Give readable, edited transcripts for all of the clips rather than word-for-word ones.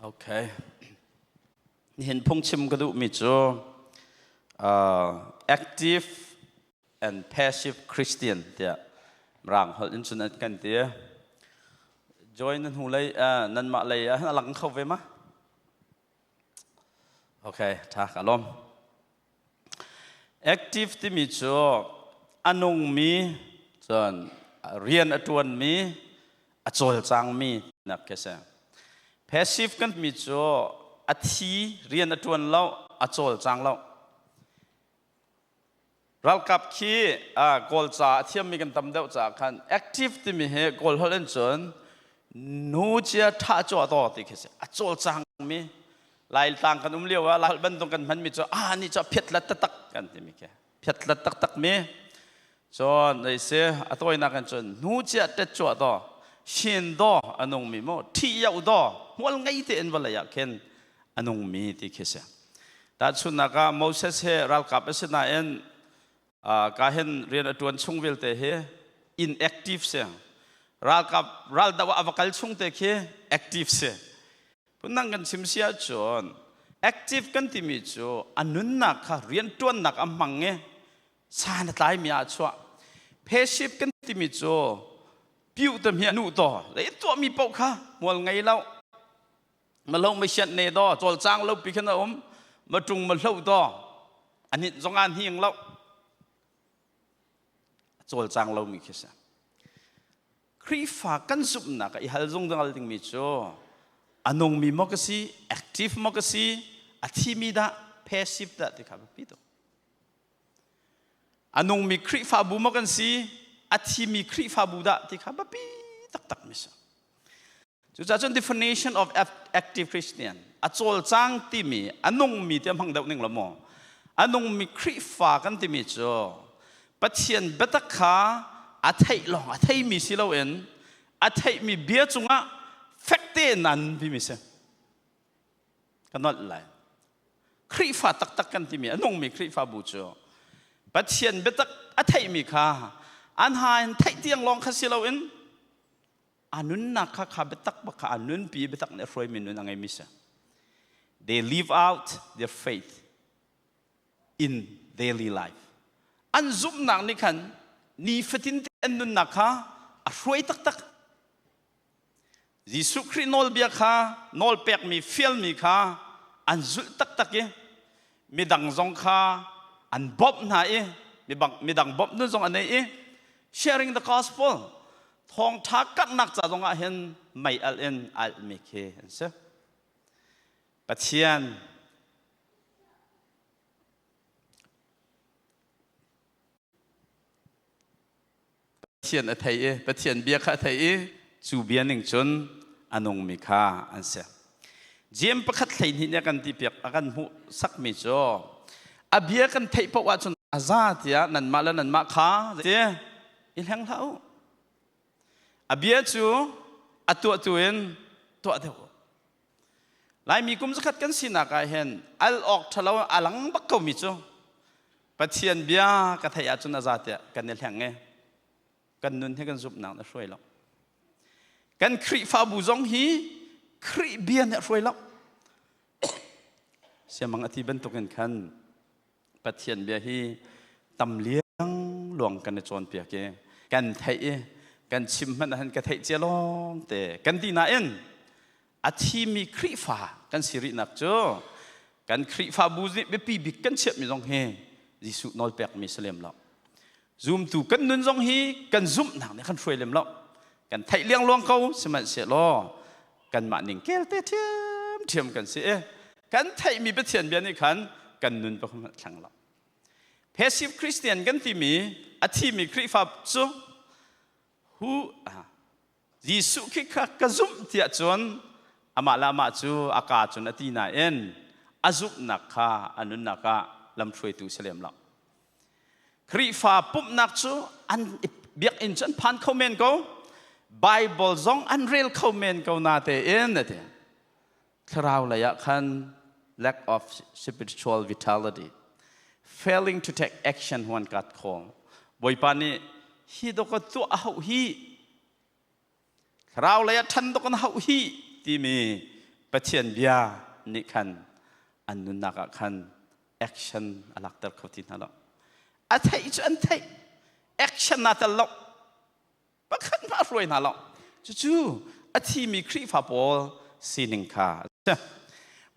Okay. Nihin phungchim ka duhmi cu active and passive Christian tiah Mirang holh in cun an kan ti. Join nan hnu lei nanmah lei ah a lang kho ve ma? Okay, tha ka lawm. Active timi cu a nungmi cun rian a ṭuanmi a cawlcangmi nak khi si. Passive kan timi cu a thi rian a ṭuan lo, a cawlcang lo. Ralkap khi Kawl ca a thiammi kan tam deuh caah khan active timi hi Kawl holh in cun nu cia ṭha cuah taw ti khi si. A cawlcangmi Laitlang kan um lio ah Lai bantuk kan hmanmi cu ah ni cu phiat lat taktak kan timi khi phiat lat taktak mi cun ei si a tawinak in cun hnu cia tet cuah daw shin daw a nungmi mu thi yau daw hmual ngei te in vawlei ah khin a nungmi ti khi si tahchunhnak ah Moses he ralkap a si nain ka hin rian a tuan chung vialte hi inactive si ralkap raldo ah a va kal chung te khi active si Phundang kan chim si ahcun active kan timi cu a nunnak kha rianṭuannak a hmang i san a tlaimi ah a chuah. Passive kan timi cu piu te hmiah nu to le tuahmi paoh kha hmual ngei lo ma lo ma sian ne do cawlcang lo pi khan a um ma ṭung ma hlo to anit zong an hing lo a cawlcang lomi khi si. Khrihfa kan zumhnak ah i hal zungzal dingmi cu a nungmi maw ka si, active maw ka si, a thimi dah, passive dah ti kha biapi tuk. A nungmi Khrihfabu maw kan si, a thimi Khrihfabu dah ti kha biapi taktak mi si. Cucaah cun definition of active Christian a cawlcang timi a nungmi ti a hmang deuh ning lo maw? A nungmi Khrihfa kan timi cu Pathian biatak kha a theih lawng a theimi si loin a theihmi bia cungah fek tein nan timi si. Ka nolh lai. Khrihfa taktak kan timi a nungmi Khrihfabu cu Pathian biatak a theihmi kha an ha in theih tiang lawng kha si loin a nunnak kha kha biatak bak kha a nunpi biatak nih a hruaimi nun a ngeimi si. They live out their faith in daily life. An zumhnak nih khan nifatin te an nunnak kha a hruai taktak. Jesuh Khrih nawlbia kha nawl pekmi fialmi kha an zulh taktak i midang zong kha an bawmh hna i midang bawmh nun zong an nei i sharing the gospel thawngṭha karhnak ca zong ah hin mei alh in alhmi khi an si. Pathian Pathian a thei i Pathian bia kha a thei i cu bia ning cun a nungmi kha an si. Jeim pakhat 12 nih a kan tipiak a kan hmuh sakmi cu a bia kan theih paoh ahcun a za tiah nanmah le nanmah kha ti i hleng hlah u. A bia cu a tuah tu in tuah deuh u. Laimi kum zakhat kan sinak ah hin al awk ṭhalo a lang bak komi cu Pathian bia ka theih ahcun a za tiah kan i hleng i kan nun hi kan zumhnak na hruai lo. Kan Khrihfabu zong hi Khrih bia nih a hruai lo. Siamang a ti bantukin khan Pathian bia hi tam liang luang kan i cawnpiak i kan theih i kan chim hmanh ahhin ka theih cia lawng te kan ti nain a thimi Khrihfa kan si rihnak cu kan Khrihfabu nih biapi bik kan chiahmi zong hi Jesuh nawlpekmi si lem lo. Zumtu kan nun zong hi kan zumhnak nih kan hruai lem lo. Kan theih liangluang ko sihmanhsehlaw kanmah ning kelte ṭhiamṭhiam kan si i kan theihmi Pathian bia nih khan kan nun pakhat thleng lo. Passive Christian kan timi a thimi Khrihfa cu hu Jesuh khi kha ka zumh tiah cun amah le amah cu a kaa cun a ti nain a zumhnak kha a nunnak ah lamhruaitu si lem lo. Khrihfa pumhnak cu an biakinn cu an phan kho men ko. Bible zong an rel kho men ko na tein a ti. Thlarau lei ah khan lack of spiritual vitality, failing to take action when God call. Bawipa nih hi dok ka tuah a hauh hi thlarau lei ah ṭhan dok an hauh hi timi Pathian bia nih khan an nunnak ah khan action a lakter kho ti hna lo. A theih cu an theih, action naa tel lo. Pakhat hmah hruai hna lo. Cucu a thimi Khrihfa pawl sining kha a si.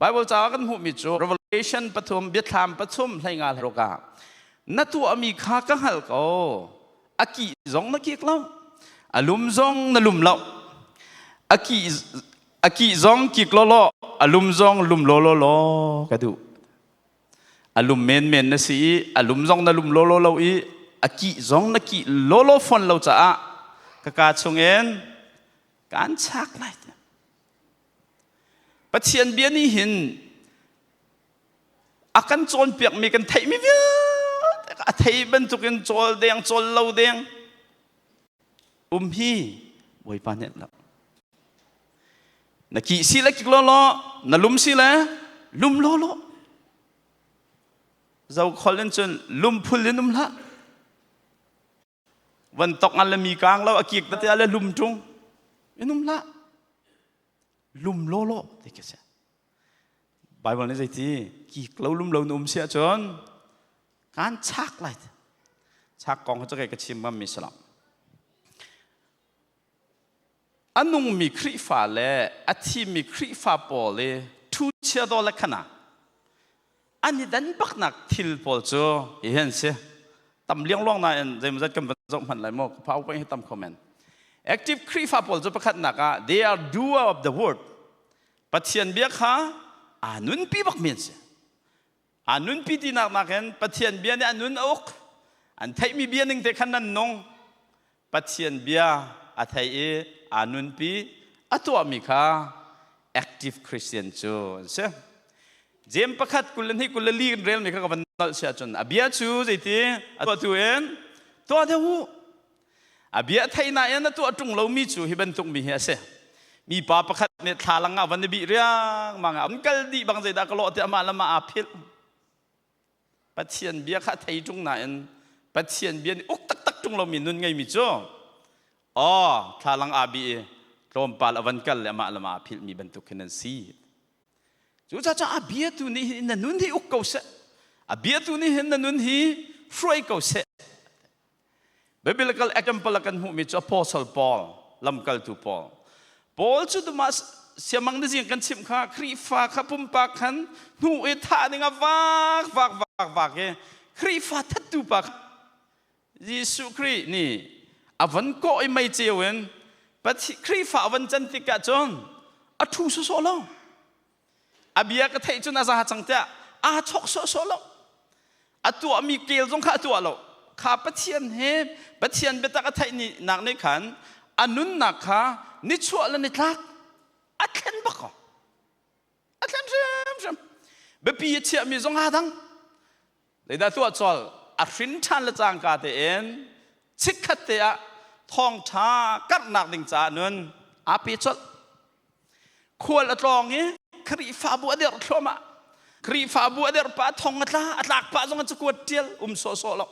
Bible caah kan hmuhmi cu Revelation 3 biathlam 3 hleinga ruk ah na tuahmi kha ka hngalh ko. A kih zong na kik lo. A lum zong na lum lo. A kih a kih zong kik lawlaw, a lum zong lum lawlaw law ka duh. A lum menmen na si i a lum zong na lum lawlaw lo i a kih zong na kih lawlaw fawn lo caah ka kaa chungin kaan chak lai. Pathian bia nih hin a kan cawnpiakmi kan theihmi vialte a thei bantukin cawl deng cawl lo deng um hi Bawipa nih lo. Na kih si le kik lawlaw, na lum si le lum lawlaw. Zokhol in cun lum phul in um hlah. Van tok ngan le mi kang lo a kik te le lum ṭung in um hlah. Lum lawlaw ti khi si. Bible nih zeiti kik lo lum lo na um si ahcun kaan chak lai. Chak kong cu kei ka chim ngam mi si lo. A nungmi Khrihfa le a thimi Khrihfa pawl i ṭhu chia daw le khana an i dan baknak thil pawl cu hi an si. Tam liangluang nain zeimawzat kan van zoh hmanh lai maw? Ka PowerPoint hi tam kho men. Active Khrihfa pawl cu pakhatnak ah they are doer of the word. Pathian bia kha aa nunpi bakmi an si. Aa nunpi tinak nakin Pathian bia nih a nun a uk. An theihmi bia ning te khan nan nung. Pathian bia a thei i aa nunpi a tuahmi kha active Christian cu an si. Jeim 1 22 24 kan relmi kha ka van nolh si ahcun a bia cu zeiti a tuahtu in tuah deuh u. A bia theih nain a tuah ṭung lomi cu hi bantuk mi hi a si. Mipa pakhat nih thlalang ah van i bih riangmang ah an kal dih bang zeidah ka lawh ti amah le mah aa philh. Pathian bia kha a thei ṭung nain Pathian bia nih uk taktak ṭung lomi nun ngeimi cu aw thlalang aa bih i tlawmpal a van kal le amah le mah aa philhmi bantuk khin an si. Cucaah a biatu nih hin na nun hi uk ko seh. A biatu nih hin na nun hi hruai ko seh. Biblical example a kan hmuhmi cu Apostle Paul, lamkaltu Paul. Paul cu tuma siamang na zing kan chimh kha Khrihfa kha pumpak khan hnu i thah ding a vak vak vak vak i Khrihfa thattu pa Jesuh Khrih nih a van kawh i mei ceu in Khrihfa a van can tikah cun a ṭhu sawsawh lo. A bia ka theih cun a za cang tiah aa chok sawhsawh lo. A tuahmi kel zong kha a tuah lo. Kha Pathian he Pathian biatak a theih ni nak nih khan a nunnak kha nichuah le nitlak a thlen bak ko. A thlen hrimhrim. Biapi a chiahmi zong aa dang. Zeidah tuah colh? A hrin ṭhan le cangka tein chikkhat te ah thawngṭha karhnak ding caah nun aa pe colh. Khual a tlawng i Khrihfabu a derh thluahmah. Khrihfabu a derh pah thong a tla, a tlak pah zong a cakuat ṭial um sawhsawh lo.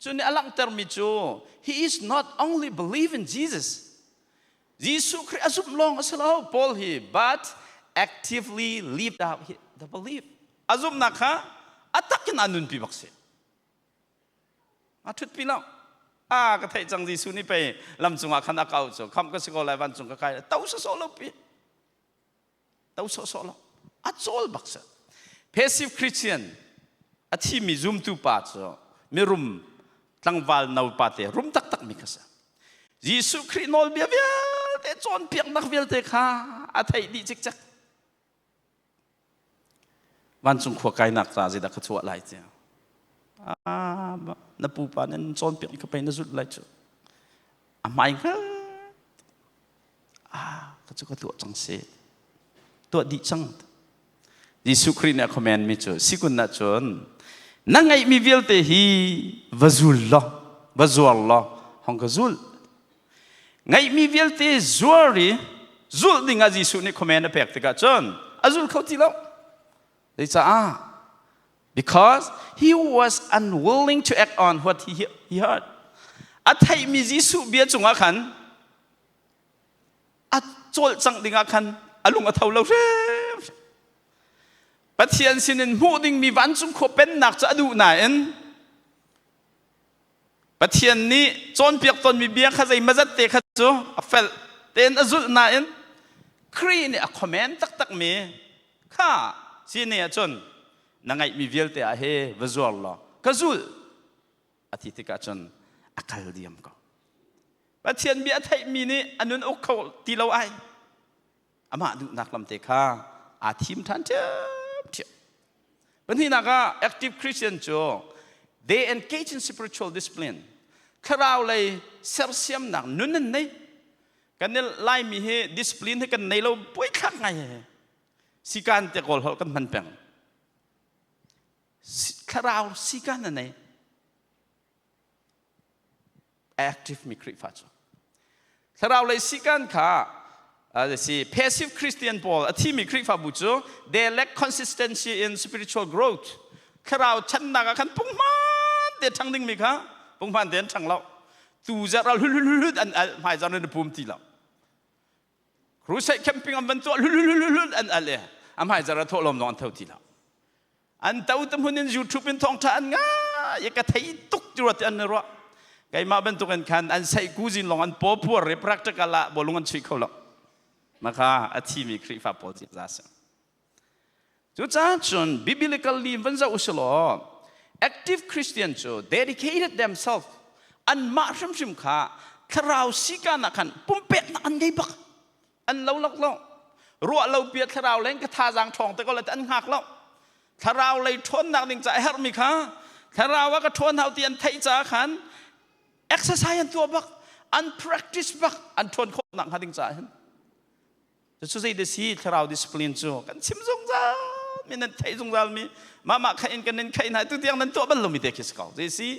Cu nih a langhtermi cu he is not only believe in Jesus. Jesuh Khrih a zumh lawng a si lo Paul hi but actively lived out the belief. A zumhnak kha a tak in a nunpi bak si. A ṭhutpi lo. A ka theih cang Jesuh nih pei lam cungah khan a kau cu khamh ka si ko lai vancung ka kai to sawsawh lo pi. To sawhsawh lo. A cawl bak si. Passive Christian a thimi zumtu pa cu mirum tlangval no pa te rum taktak mi kha si. Jesuh Khrih nawlbia vialte cawnpiaknak vialte kha a theih dih cikcek. Vancung khua kainak ca zeidah ka chuah lai tiah. Ah, na pupa nan cawnpiak ka pei na zulh lai cu. A hmai hngal. Ah, ka cu ka tuah cang si. Tuah dih cang. Jesuh Khrih nih a comment mi cu sikun ah cun na ngeihmi vialte hi va zul law va zuar law hong ka zul ngeihmi vialte zuar i zulh ding ah Jesuh nih comment a pek tikah cun a zul kho ti lo zeicah because he was unwilling to act on what he, he heard a theihmi Jesuh bia cungah khan a cawlcangh dingah khan A lung a tho lo hrim. Pathian sinin hmuh dingmi vancung khua pennak cu a duh nain Pathian nih cawnpiak tawnmi bia kha zeimazat te kha cu a fel tein a zulh nain Khrih nih a comment taktakmi kha sini ahcun na ngeihmi vialte ah he va zuar law ka zulh a ti tikah cun a kal diam ko. Pathian bia a theihmi nih a nun uk kho ti lo ai. Amah duhnak lamte kha aa thim ṭhan ṭhiamṭhiam. Pahnihnak ah active Christian cu they engage in spiritual discipline. Thlarau lei sersiamnak nun an nei. Kan Laimi hi discipline hi kan nei lo buaithlak ngai he. Sikan te kawl holh kan hman peng. Thlarau sikan an nei. Active mi Khrihfa cu. Thlarau lei sikan kha si passive Christian pawl a thimi Khrihfabu cu they lack consistency in spiritual growth. Thlarau channak ah khan punghman te ṭhang dingmi kha punghman te an ṭhang lo. Tu zarh ah hlut an al hmai zarh in pum ti lo. Crusade camping an van tuah hlut an al i a hmai zarh ah thawhlawm zong an tho ti lo. An to te hmun in YouTube in thawngṭha an ngai i ka thei tuk ti ruat an i ruah. Keimah bantukin khan an seih kuzin lawng an paw puar i practical ah bawlung an chuih kho lo. Maka a thimi Khrihfa pawl za si. Cucaah cun biblically van zoh usih law active Christian cu dedicated themselves anmah hrimhrim kha thlarau sikan ah khan pumpeknak an ngei bak. An lo lak lo. Ruah lo pia thlarau leng ka thazaang ṭhawng te ko le an hngak lo. Thlarau lei ṭhawnnak ding ca a herhmi kha thlarau ah ka ṭhawn hau ti an theih caah khan exercise an tuah bak, an practice bak, an ṭhawn khawh nak hnga ding caah hin. Cucu zei si thlarau discipline cu kan chim zungzal mi nan theih zungzal mi mah mah kha in kan in khaih hna tu tiang nan tuah bal lomi te khi si ko. Zei si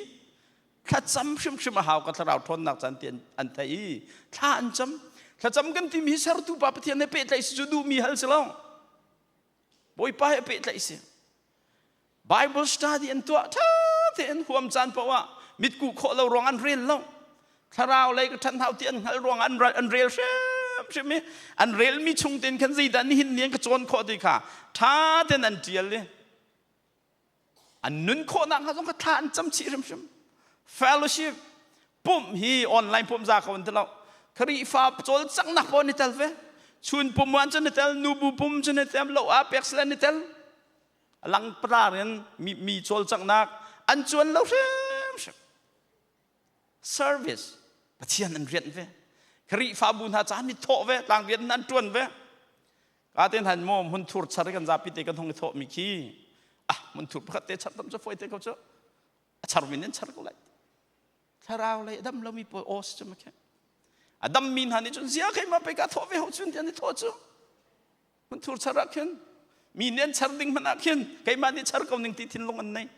thlacam hrimhrim a hau ka thlarau ṭhawnnak caan ti an theih i thla an cam. Thlacam kan timi hi sertu pa Pathian he pehtlaih si cu duhmi hal si lo. Bawipa he pehtlaih si. Bible study an tuah ṭha tein huam caan paoh ah mitkuh khawh lo ruang an rel lo. Thlarau lei ka ṭhan hau ti an hngalh ruang an an rel hrimhrim i an relmi chung tein khan zeidah nihin ni an ka cawn khawh ti kha ṭha tein an ṭial i an nun khawhnak hnga zong kha thla an cam chih hrimhrim. Fellowship pumh hi online pumh za ko an ti lo. Khrihfa cawlcanghnak paoh an i tel ve. Chun pum an cu an i tel, nubu pum cu an i tel, lo ah pek sila an i tel. Lang prar in mi, mi cawlcanghnak an cuan lo hrimhrim. Service Pathian an rianh ve. Khrihfabu hna ca an i thawh ve, tlang rian an ṭuan ve. Ka ten han maw hmunthur char kan zapi te kan hong i thawh mi khi ah hmunthur pakhat te char tam cu foi te ko cu a char min in char ko lai. Thlarau lei a dam lomi pawl aw si cu ma khe. A dammi hna nih cun zia keimah pei ka thawh ve ho cun ti an i thawh cu. Hmunthur char ah khin mi nih an char ding hmanh ah khin keimah nih char ko ning ti thinlung an nei.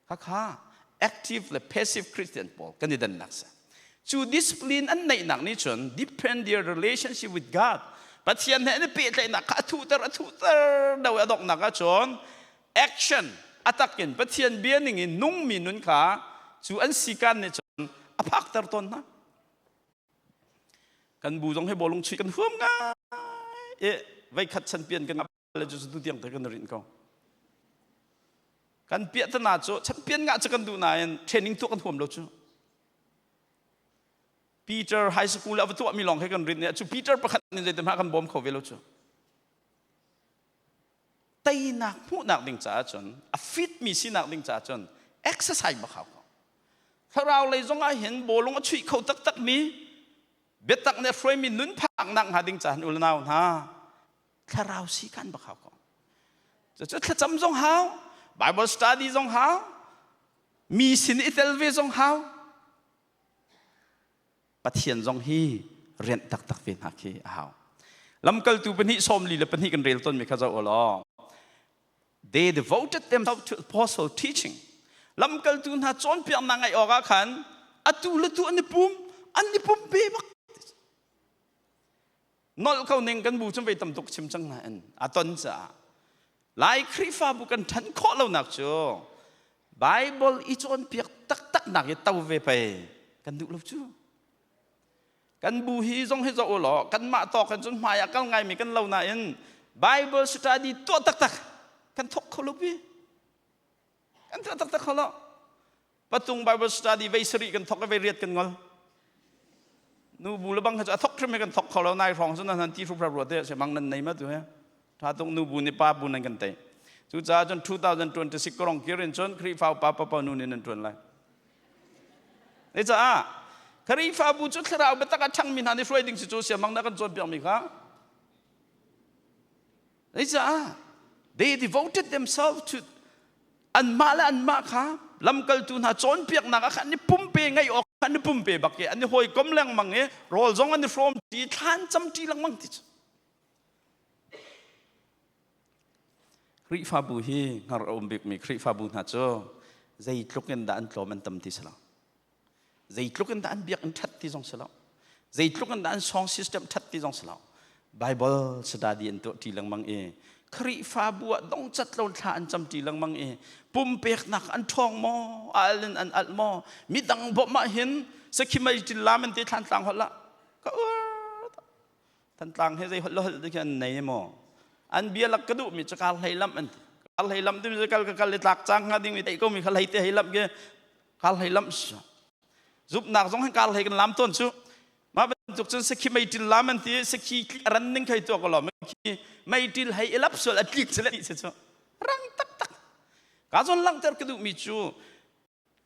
Khakha active le passive Christian pawl kan i dannak si. Cu discipline an neihnak nih cun depend their relationship with God. Pathian he an i pehtlaihnak kha a thuhter a thuhter do a donghnak ah cun action a takin Pathian bia ning in nungmi nun kha cu an sikan nih cun a phakter tawn hna. Kan bu zong hi bawlung chuih kan huam ngai i veikhat chanpian kan le cu tu tiang te kan rinh ko. Kan piahtana cu champion ngah cu kan duh nain training tuah kan huam lo cu. Peter high school a va tuahmi lawng he kan rin cu Peter pakhat nih zeitin hmah kan bawm kho ve lo cu. Teinak hmuhnak ding caah cun a fit mi sinak ding caah cun exercise bak hau ko. Thlarau lei zong ah hin bawlung a chuih kho taktak mi biatak nih a hruaimi nun phaknak hnga ding caah u le nau hna thlarau si kan bak hau ko. Cucu thlacam zong hau, Bible study zong hau, mi sin i tel ve zong hau. Pathian zong hi rianh taktak ve hna khi a hau. Lamkaltu pahnih 44 kan rel tawnmi kha zoh u law they devoted themselves to apostle teaching. Lamkaltu hna cawnpiaknak ngaih awk ah khan atu le tu an i pum, an i pum ve bak. Nolh ko ning kan bu cu vei tam tuk chim cang nain a ton caah Lai Khrihfabu kan ṭhan khawh lonak cu Bible i cawnpiak taktak nak i to ve pei kan duh lo cu. Kan bu hi zong hi zoh u law kanmah tawk kan cun hmai ah kal ngaimi kan lo nain Bible study tuah taktak kan thok kho lo pi. Kan tuah taktak kho lo. Patung Bible study vei sarih kan thok vei riat kan ngol. Nu bu le bang kha cu a thok hrim kan thok kho lo nai hrawng cun nan ti hrup rua te se mang nan nei ma tu he. Tha tuk nu bu ni pa bu nan kan te. Cucaah cun 2026 korong kirin cun Khrihfa pa pa pa nu nih nan tuan lai. Caah Khrihfabu cu thlarau biatak a ṭhangmi hna nih hruai ding si cu siamang na kan cawnpiakmi kha. Caah they devoted themselves to anmah le anmah kha lamkaltu hna cawnpiaknak ah khan an i pumpe ngaih awk an i pumpe bak i an i hawikom lengmang i rawl zong an i hrawm ṭi thlan cam ṭi lengmang ti cu. Khrihfabu hi hngar a um bikmi Khrihfabu hna cu zeitluk in dah an tlawm an tam ti si lo. Zeitluk in dah an biakinn ṭhat ti zong si lo. Zeitluk in dah an song system ṭhat ti zong si lo. Bible study an tuah ṭi lengmang i Khrihfabu ah dongcat lo thla an cam ṭi lengmang i pumpeknak an ṭhawng maw, al in an alh maw, midang bawmh ah hin sakhimai ṭil lam an ti thlan tlang holh ah ka ur Thantlang he zei holh holh te khi an nei maw an bia lak ka duh mi cu kar hlei lam an ti kar hlei lam ti mi kal ka kal i tlak cang hnga ding mi theih ko mi kha hlei te hei lam ke kar hlei lam zupnak zong hin kar hlei kan lam tawn cu mah bantuk cun sakhi meitil lam an ti sakhi ran ning khei tuak lo khi meitil hei i lap sual a tlik si le si cu rang taktak ka zon langhter ka duh mi cu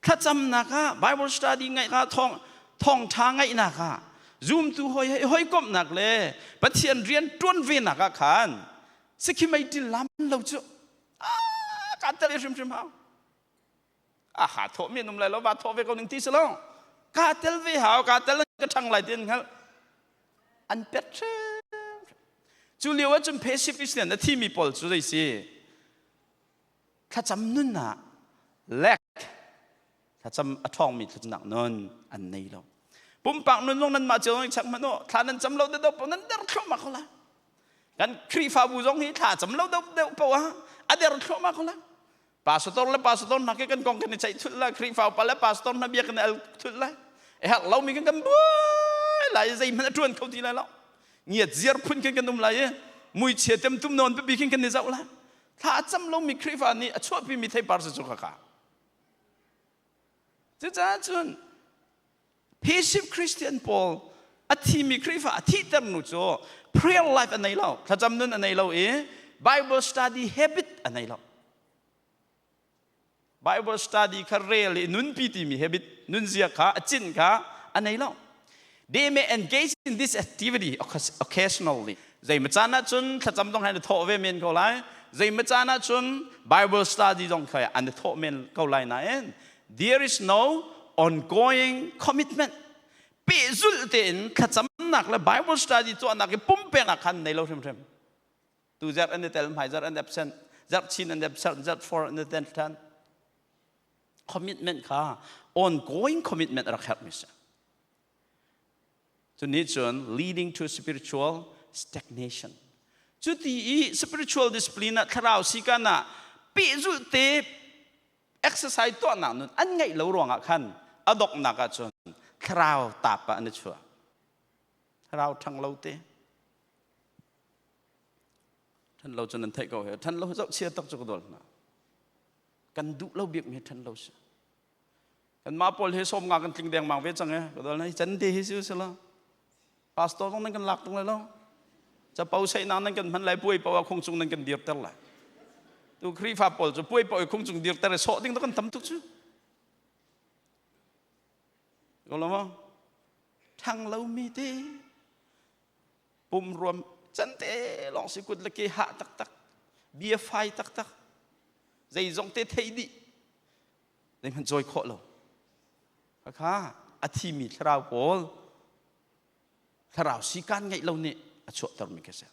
Thlacamnak ah Bible study ngaih ah thawng thawngṭha ngaihnak ah zumtu hawi he hawikomhnak le Pathian rian ṭuan venak ah khan sikhimei ṭil lam lo cu kaa tel hrimhrim hau. Aha thawh mi an um lai lo va thawh ve ko ning ti si lo. Kaa tel ve hau kaa tel ka ṭhang lai ti an hngalh. An pet hrim. Cu lio ah cun Pacific na thimi pawl cu zei si Thlacam nun ah lek thlacam a ṭhawngmi thlacamnak nun an nei lo. Pumpak nun zong nanmah cio zong chek hmanh u thla nan cam lo deuh paoh nan der thluahmah ko lai. Kan Khrihfabu zong hi thla cam lo deuh deuh paoh ah a der thluahmah ko lai. Pastor le pastor hna ke kan kong kan i ceih thulh lai, Khrihfa upa le pastor hna bia kan i al thulh lai. A herh lomi kan kan buai lai zeihmanh a ṭuan kho ti lai lo. Ngiat ziar phun khin kan um lai i muichia temtum nawn pipi khin kan i zoh lai. Thla a cam lomi Khrihfa nih a chuahpimi theipar si cu khakha. Cucaah cun passive Christian pawl a thimi Khrihfa a thihter nu cu prayer life a nei lo, thlacam nun a nei lo i Bible study habit a nei lo. Bible study kha rel i nunpi timi habit nunzia kha a cin kha a nei lo. They may engage in this activity occasionally. Zeimaw caan ahcun thlacam zong an i thawh ve men ko lai. Zeimaw caan ahcun Bible study zong kha an i thawh men ko lai nain there is no ongoing commitment. Pehzulh tein thlacamnak le Bible study tuahnak i pumpeknak khan nei lo hrimhrim. Tu zarh an i tel, hmai zarh an absent, zarh chin an absent, zarh for an i tel than. Commitment kha ongoing commitment a rak herhmi si. Cu nih cun leading to spiritual stagnation. Cu ti i spiritual discipline ah thlarau sikan ah pehzulh te exercise tuahnak nun an ngeih lo ruangah khan a donghnak ah cun thlarau tap ah an i chuah. Thlarau ṭhang lo te. Ṭhan lo cu nan theih ko he. Ṭhan lo zohchia tak cu ka dawl hna. Kan duh lo bik mi hi ṭhan lo si. Kanmah pawl hi 50 kan tling dengmang ve cang e. Ka dawl hna hi can te hi si si lo. Pastor zong nan kan lak tung lai lo. Capo seihnak nan kan hman lai puai paoh ah khung cung nan kan dirter lai. Tu Khrihfa pawl cu puai paoh i khung cung dirter i sawh ding to kan tam tuk cu. Ko lo maw? Ṭhang lomi te pum ruam can te lawng si kut le ke hah taktak bia fai taktak zeizong te thei dih zeihmanh cawi khawh lo khakha a thimi thlarau pawl thlarau sikan ngeih lo nih a chuahtermi khi si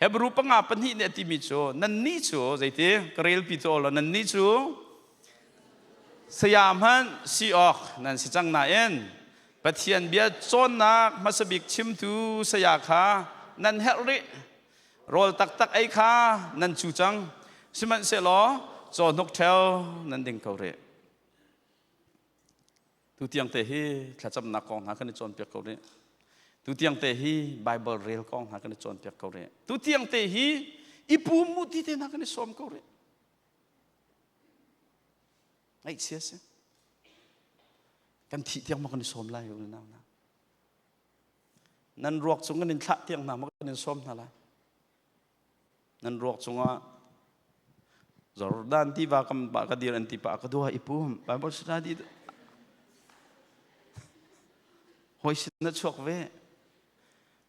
Hebrew 5:2 nih a timi cu nannih cu zeiti ka relpi cu lo nannih cu saya hmanh si awk nan si cang nain Pathian bia cawnnak hmasa bik chimtu saya kha nan herh rih. Rawl taktak ei kha nan cu cang. Sihmanhsehlaw cawhnuk ṭheo nan ding ko rih. Tu tiang te hi thlacamnak kong hna kan i cawnpiak ko rih. Tutiang te hi Bible rel kong hna kan i cawnpiak ko rih. Tutiang te hi i pum mu ti te hna kan i sawm ko rih. Ngaihchia si. Kan thih tiang maw kan i sawm lai unau hna. Nan ruak cung kan in thlah tiang hna maw kan in sawm hna lai. Nan ruak cungah Jordan tiva kam ba ka dir an ti pa ka dua i pum Bible study hoi sin na chuak ve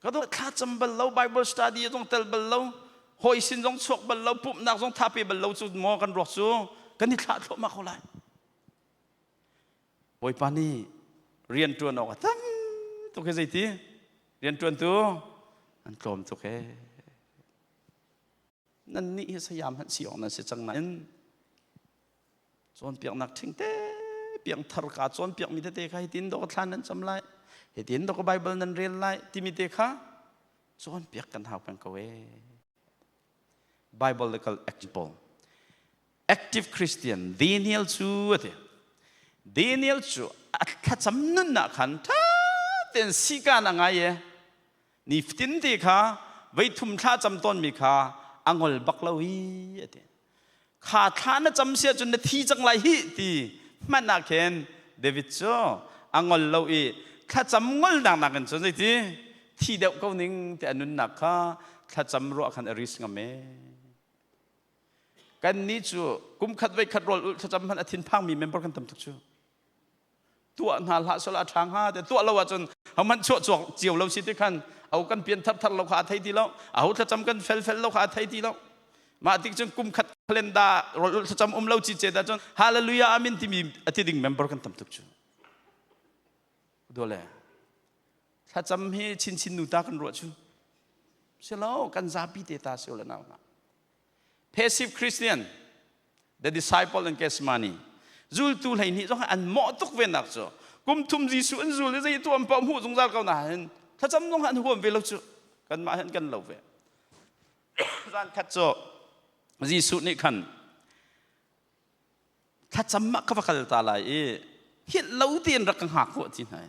ka dua thla cam bal lo Bible study zong tel bal lo hoi sin zong chuak bal lo pumhnak zong thape bal lo cu maw kan ruak cu kan i thlah thluahmah ko lai Bawipa nih rian ṭuan awk a tam tuk hi zeiti rian ṭuantu an tlawm tuk he nannih hi sayam hmanh si awk nan si cang nain cawnpiaknak ṭhingte piangthar ka cawnpiakmi tete kha hitin dawh thla nan cam lai hitin dawh Bible nan rel lai timi te kha cawnpiak kan hau peng ko ee Biblical example active Christian Daniel cu a ti Daniel cu a thlacam nunnak khan ṭha tein sikan a ngai i nifatin te kha veithum thla cam tawnmi kha a ngol bak lo hi a ti kha thla na cam si ahcun na thi cang lai hi ti hmanh ah khin David cu a ngol lo i thlacam ngolnak nakin cun zeiti thi deuh ko ning ti a nunnak kha thlacam ruah khan a risk ngam e Kannih cu kum khat voi khat rawl ulh thlacam hmanh a thinphangmi member kan tam tuk cu. Tuah hna hlah sala a ṭha hnga te tuah lo ahcun hohmanh chuah chuak cio lo si ti khan au kan pian thar thar lo kha a thei ti lo aho thlacam kan fel fel lo kha a thei ti lo mah tik cun kum khat calendar rawl ulh thlacam um lo ci ce da cun hallelujah amen timi a ti ding member kan tam tuk cu dole thlacam hi chinchin nu ta kan ruah cu silo kan zapi te ta si le nau na Passive Christian, the disciple in Gethsemane. Zultu 12 zong an mawh tuk ve nak cu. Kum thum Jesuh an zul i zei tu an paoh hmuh zungzal ko na hin thlacam zong an huam ve lo cu. Kanmah hin kan lo ve. Zan khat cu Jesuh nih khan thlacam mah ka va kal ta lai i hit lo tein rak ka hngak ko ti hna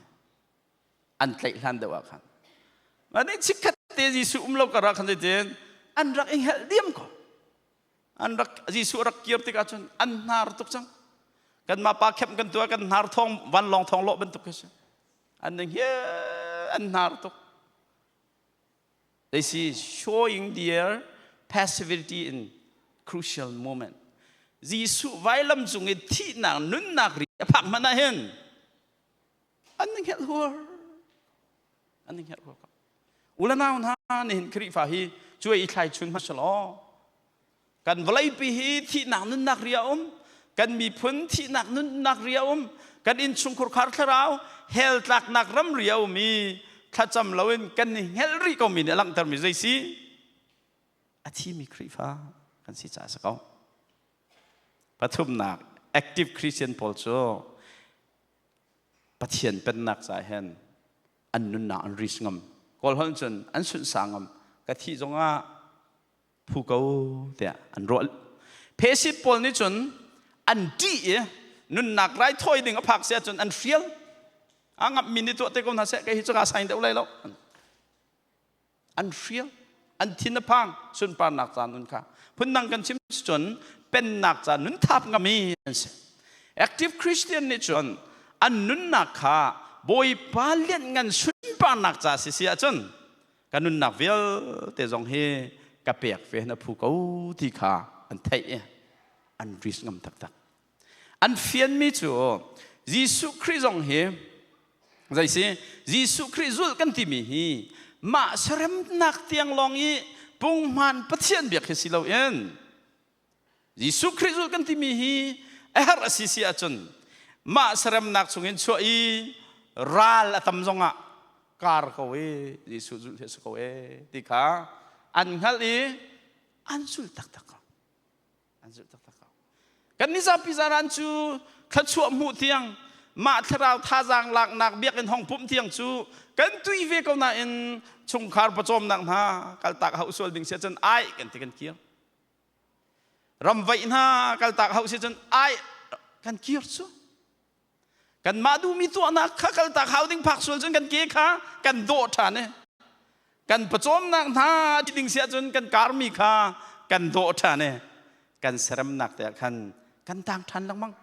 an tlaih hlan deuh ah khan nih chikkhat te Jesuh um lo kar ah khan zeitin an rak i hngelh diam ko an rak Jesuh rak kir tikah cun an hnar tuk cang kanmah pa khep kan tuah kan hnar thong vanlawng thong lawh bantuk khi si an ning hi an hnar tuk They see showing their passivity in crucial moment. Jesuh vailam cung i thihnak nunnak ri a phak hmanh ah hin an hngelh huar an hngelh huar ko ulanau hna nihin Khrihfa hi cuai i thlai chun hmasalaw kan vawleipi hi thihnak nunnak ri a um kan miphun thihnak nunnak ri a um kan innchungkhur khar thlarau hell tlaknak ram ri a um i thlacam loin kan i hngelh rih ko mi nih a langhtermi zei si a thimi Khrihfa kan si caah a si ko pathumnak active Christian pawl cu Pathian pennak caah hin an nunnak an risk ngam kawl holh cun an sunhsa ngam ka thih zongah phu ko tiah an ruah phesit pawl nih cun an ṭih i nunnak raithawi ding a phak si ahcun an hrial a ngamh mi nih tuah te ko hna seh kei hi cu ka sain deuh lai lo an hrial an thin a phang sunparnak ca nun kha phundang kan chim cun pennak ca nun thap ngami an si active Christian nih cun an nunnak kha Bawipa lianngan sunparnak ca si si ahcun ka nunnak vialte zong hi ka pek ve na phu ko ti kha an theih i an risk ngam taktak an fianmi cu Jesuh Khrih zong hi zei si Jesuh Khrih zulh kan timi hi mah seremnak tiang lawng i punghman Pathian biak hi si loin Jesuh Khrih zulh kan timi hi a herh a si si ahcun mah seremnak chungin chuah i ral a tam zongah kar ko i Jesuh zulh hi a si ko e ti kha an hngalh i an zulh taktak ko an zulh taktak ko kan mizapi zaran cu thluachuah hmuh tiang mah thlarau thazaang laknak biakinn hong pumh tiang cu kan tui ve ko nain chungkhar pawcawmnak hna kaltak hauh sual ding si ahcun ai kan ti kan kir ramvaih hna kaltak hauh si cun ai kan kir cu. Kanmah duhmi tuahnak kha kaltak hau ding phak sual cun kan ke kha kan dawh ṭhan i kan pawcawmnak hna ti ding si ahcun kan karmi kha kan dawh ṭhan i kan seremnak te ah khan kan tang ṭhan lengmang.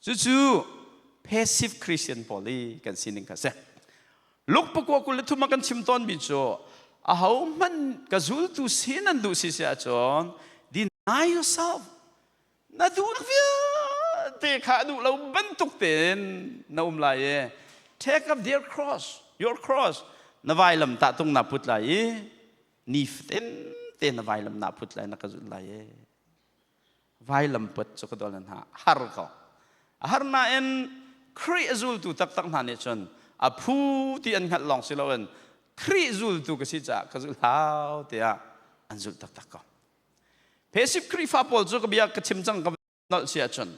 Cucu passive Christian pawl i kan sining kha si. Luke pakua 23 ah kan chim tawnmi cu ahohmanh ka zultu si nan duh si si ahcun deny yourself. Na duhnak vialte kha a duh lo bantuk tein na um lai i take up their cross, your cross. Na vailam tah tung na put lai i nifatin te na vailam na put lai na ka zulh lai i vailam put cu ka dol hna har ko. A har nain Khrih a zultu taktak hna nih cun a phu ti an hngalh lawng si loin Khrih zultu ka si caah ka zulh hau tiah an zulh taktak ko. Passive Khrihfa pawl cu ka bia ka chim cang ka nolh si ahcun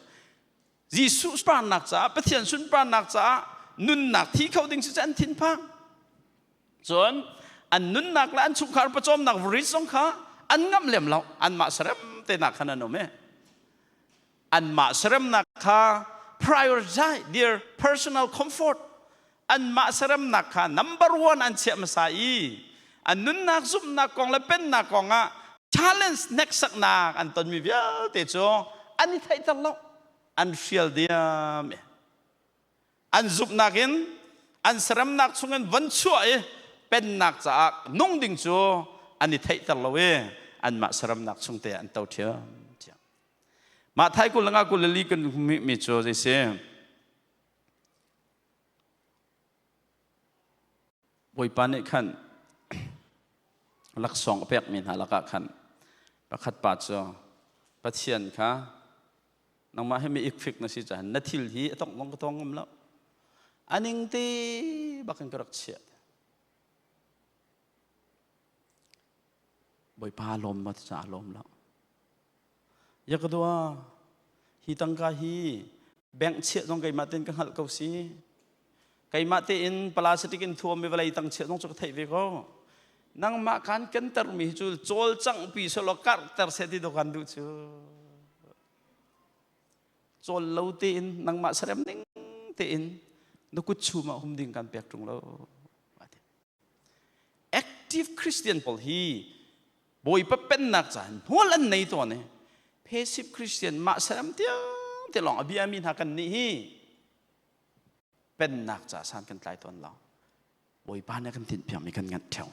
Jesuh sunparnak caah Pathian sunparnak caah nunnak thi kho ding si cu an thinphang. Cun an nunnak le an chungkhar pawcawmnak varit zong kha an ngamh lem lo. Anmah serem te nak khan an um i anmah seremnak kha prioritize their personal comfort anmah seremnak kha number one an chiah hmasa i an nunnak zumhnak kong le pennak kong ah challenge hneksaknak an tonmi vialte cu an i theihter lo an hrial diam an zumhnak in an seremnak chungin von chuah i pennak caah nung ding cu an i theihter lo i anmah seremnak chungte an to ṭhiam Mah thai 25 24 kan mi cu zei si? Bawipa nih khan laksawng a pekmi hna lakah khan pakhat pa cu Pathian kha nangmah hi mi ikfik na si caah na thil hi a tongh zong ka tong ngam lo. A ning te bakin ka rak chiah. Bawipa lawm ma ti caah lawm lo. Ya ka dua, hi tangka hi bank chiah zong keimah tein ka hngalh ko si. Keimah tein plastic in thuam mi vawlei tang chiah zong cu ka theih ve ko. Nangmah kan kenter mi hi cu cawlcangh pi selaw karhter seh ti dawh kan duh cu. Cawl lo tein nangmah serem ning tein na kut chum ah hum ding kan pek ṭung lo. Active Christian pawl hi Bawipa pennak caah hmual an nei tawn i passive Christian mah saram tiang te lawng a biami hna kan nih hi pennak caah san kan tlai tawn lo. Bawipa nih a kan tinhpiakmi kan nganh ṭheo.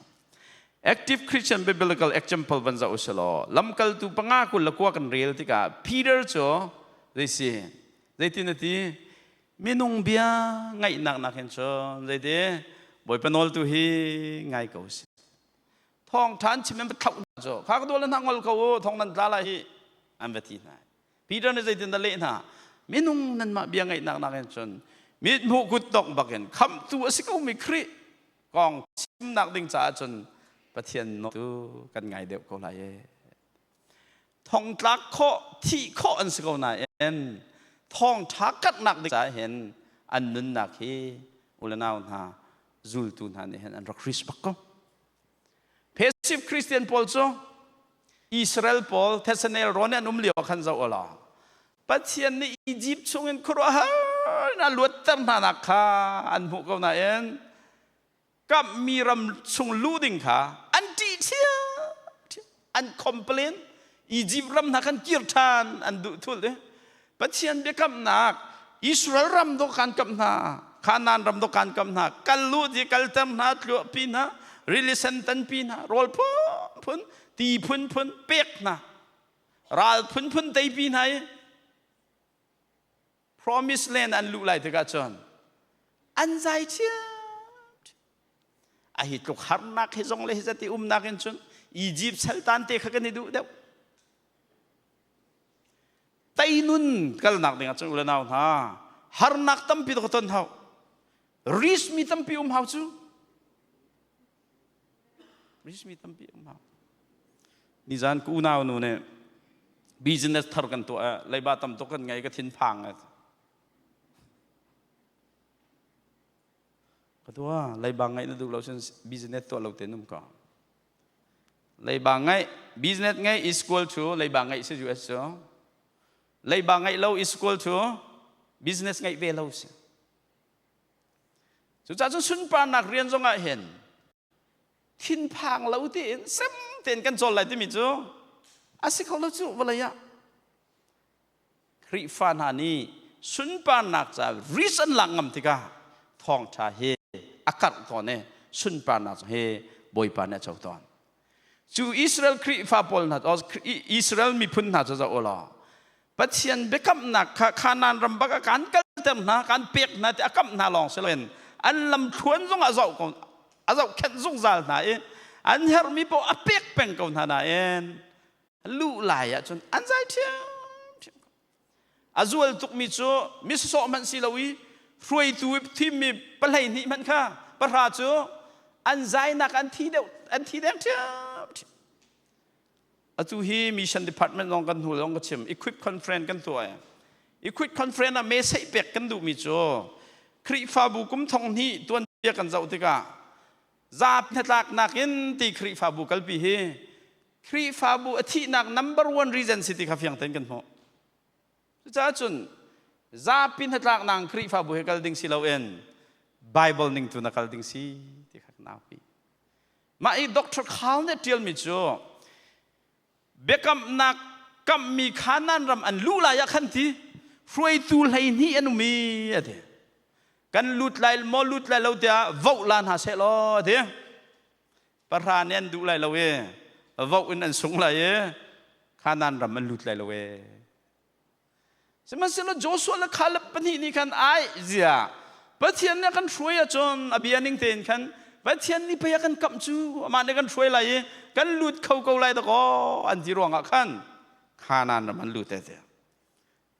Active Christian biblical example van zoh usilaw lamkaltu panga 29 kan rel tikah Peter cu zei si zeitin a ti minung bia ngaihnak nakin cun zeiti Bawipa nawl tu hi ngai ko si thawngṭha an chim an va thlauh hna cu kha ka dual hna ngol ko u thong nan tla lai hi an va ti hna Peter nih zeitin dah leh hna minung nanmah bia ngaihnak nakin cun mithmuh kut tawk bakin khamhtu a si ko mi Khrih kong chimnak ding caah cun Pathian nawl tu kan ngai deuh ko lai e thongtlak khawh thih khawh an si ko nain thawngṭha karhnak ding caah hin an nunnak hi ulenau hna zultu hna nih hin an rak risk bak ko. Passive Christian pawl cu Israel pawl Thessalonian rawn an um lio khan zoh ulaw Pathian nih Egypt chungin khuaruahhar in a luatter hna nak kha an hmuh ko nain kamhmi ram chung luh ding kha an ṭih ṭhiamṭhiam an complain Egypt ram hna khan kir ṭhan an duh thul i Pathian biakamnak Israel ram dawh kan kamh hna Kanaan ram dawh kan kamh hna kal lu di kalter hna tluahpi hna rili sen tanpi hna rawl phunphun ti phunphun pek hna ral phunphun teipi hna i Promise land an luh lai tikah cun an zai ṭhiamṭhiam. A hi tluk harnak hi zong le hi zat i umnak in cun Egypt saltan te kha kan i duh deuh. Teinun kalnak dingah cun u le nau hna harnak tampi ka ton hau. Risk mi tampi um hau cu. Risk mi tampi um hau. Nizan ka unau nu nih business thar kan tuah leiba tam tuk kan ngei ka thin phang ka tua leiba ngeih na duh lo cun business tuah lo te num ko leiba ngeih business ngeih is equal to leiba ngeih si US cu leiba ngeih lo is equal to. Business ngeih ve lo si. Cucaah cun sunparnak rian zong ah hin thinphang lo tiin sem tein kan cawl lai timi cu a si kho lo cu vawlei ah. Khrihfa hna nih sunparnak ca risk an lak ngam tikah thawngṭha hi a karh tawn i sunparnak hi Bawipa nih a co tawn. Cu Israel Khrihfa pawl hna Israel miphun hna cu zoh u law Pathian biakamnak kha Kanaan ram bak ah kan kalter hna, kan pek hna ti a kamh hna lawng si loin an lamthluan zong a zoh ko a zohkhenh zungzal hna i an herhmi paoh a pek peng ko hna nain luh lai ahcun an zai ṭhiamṭhiam ko. A zual tukmi cu mi sawsawh hmanh si lo i hruaitu thimmi 12 hmanh kha pahra cu an zainak an thi deuh an thi deng ṭhiamṭhiam. Atu hi mission department zong kan hnu zong ka chim equip conference kan tuah. Equip conference ah message pek kan duhmi cu Khrihfabu kum thong hnih tuanbia kan zoh tikah zaap hnatlaknak in ti Khrihfabu kalpi hi Khrihfabu a thihnak number one reason si ti kha fiang tein kan hmuh. Cucaah cun zapi hnatlaknak Khrihfabu he kal ding si loin Bible ning tu na kal ding si ti kha kan aupi. Mah i Dr. Carl nih ṭialmi cu biakamnak kamhmi Kanaan ram an luh lai ah khan ti hruaitu 12 an um i a ti. Kan lut lai maw lut lai lo tiah voh la hna seh law a ti. Pahra nih an duh lai lo i voh in an sung lai i Kanaan ram an lut lai lo e. Sihmanhsehlaw Joshua le Caleb pahnih nih khan ai zia Pathian nih a kan hruai ahcun a bia ning tein khan Pathian nih pei a kan kamh cu amah nih kan hruai lai i kan lut kho ko lai dakaw an ti ruangah khan Kanaan ram an lut te.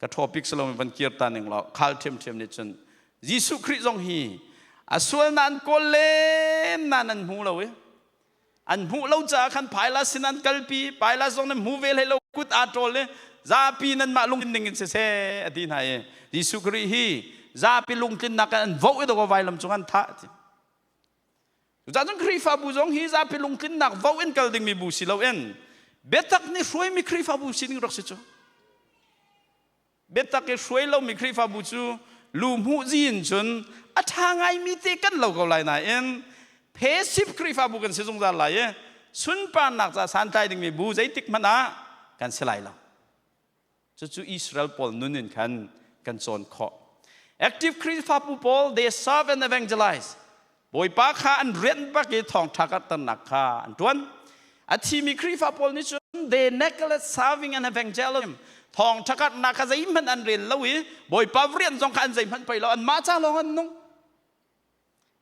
Ka topic salomi van kir ta ning law khal ṭhiamṭhiam nih cun Jesuh Khrih zong hi a sual na an kawl len na nan hmu lo i an hmuh lo caah khan Pilate sin an kalpi. Pilate zong nih hmu ve hlei lo, kut aa ṭawl i zapi nanmah lungtlin ding in siseh a ti hna i Jesuh Khrih hi zapi lungtlinnak in an voh i dawkaw vailam cung an thah ti. Cucaah cun Khrihfabu zong hi zapi lungtlinnak vo in kal dingmi bu si loin biatak nih hruaimi Khrihfabu sining rak si cu. Biatak i hruai lomi Khrihfabu cu lu hmuh zi in cun a ṭha ngaimi te kan lo ko lai nain passive Khrihfabu kan si zungzal lai i sunparnak ca santlai dingmi bu zeitik hmanh ah kan si lai lo. Cucu Israel pawl nun in khan kan cawn khawh. Active Khrihfabu pawl, they serve and evangelize. Bawipa kha an rian bak i thawngṭha karhternak kha an ṭuan. A thimi Khrihfa pawl nih cun they neglect serving and evangelism. Thawngṭha karhnak kha zeihmanh an rel lo i Bawipa rian zong kha an zeihmanh pei lo, anmah ca lawng an nung.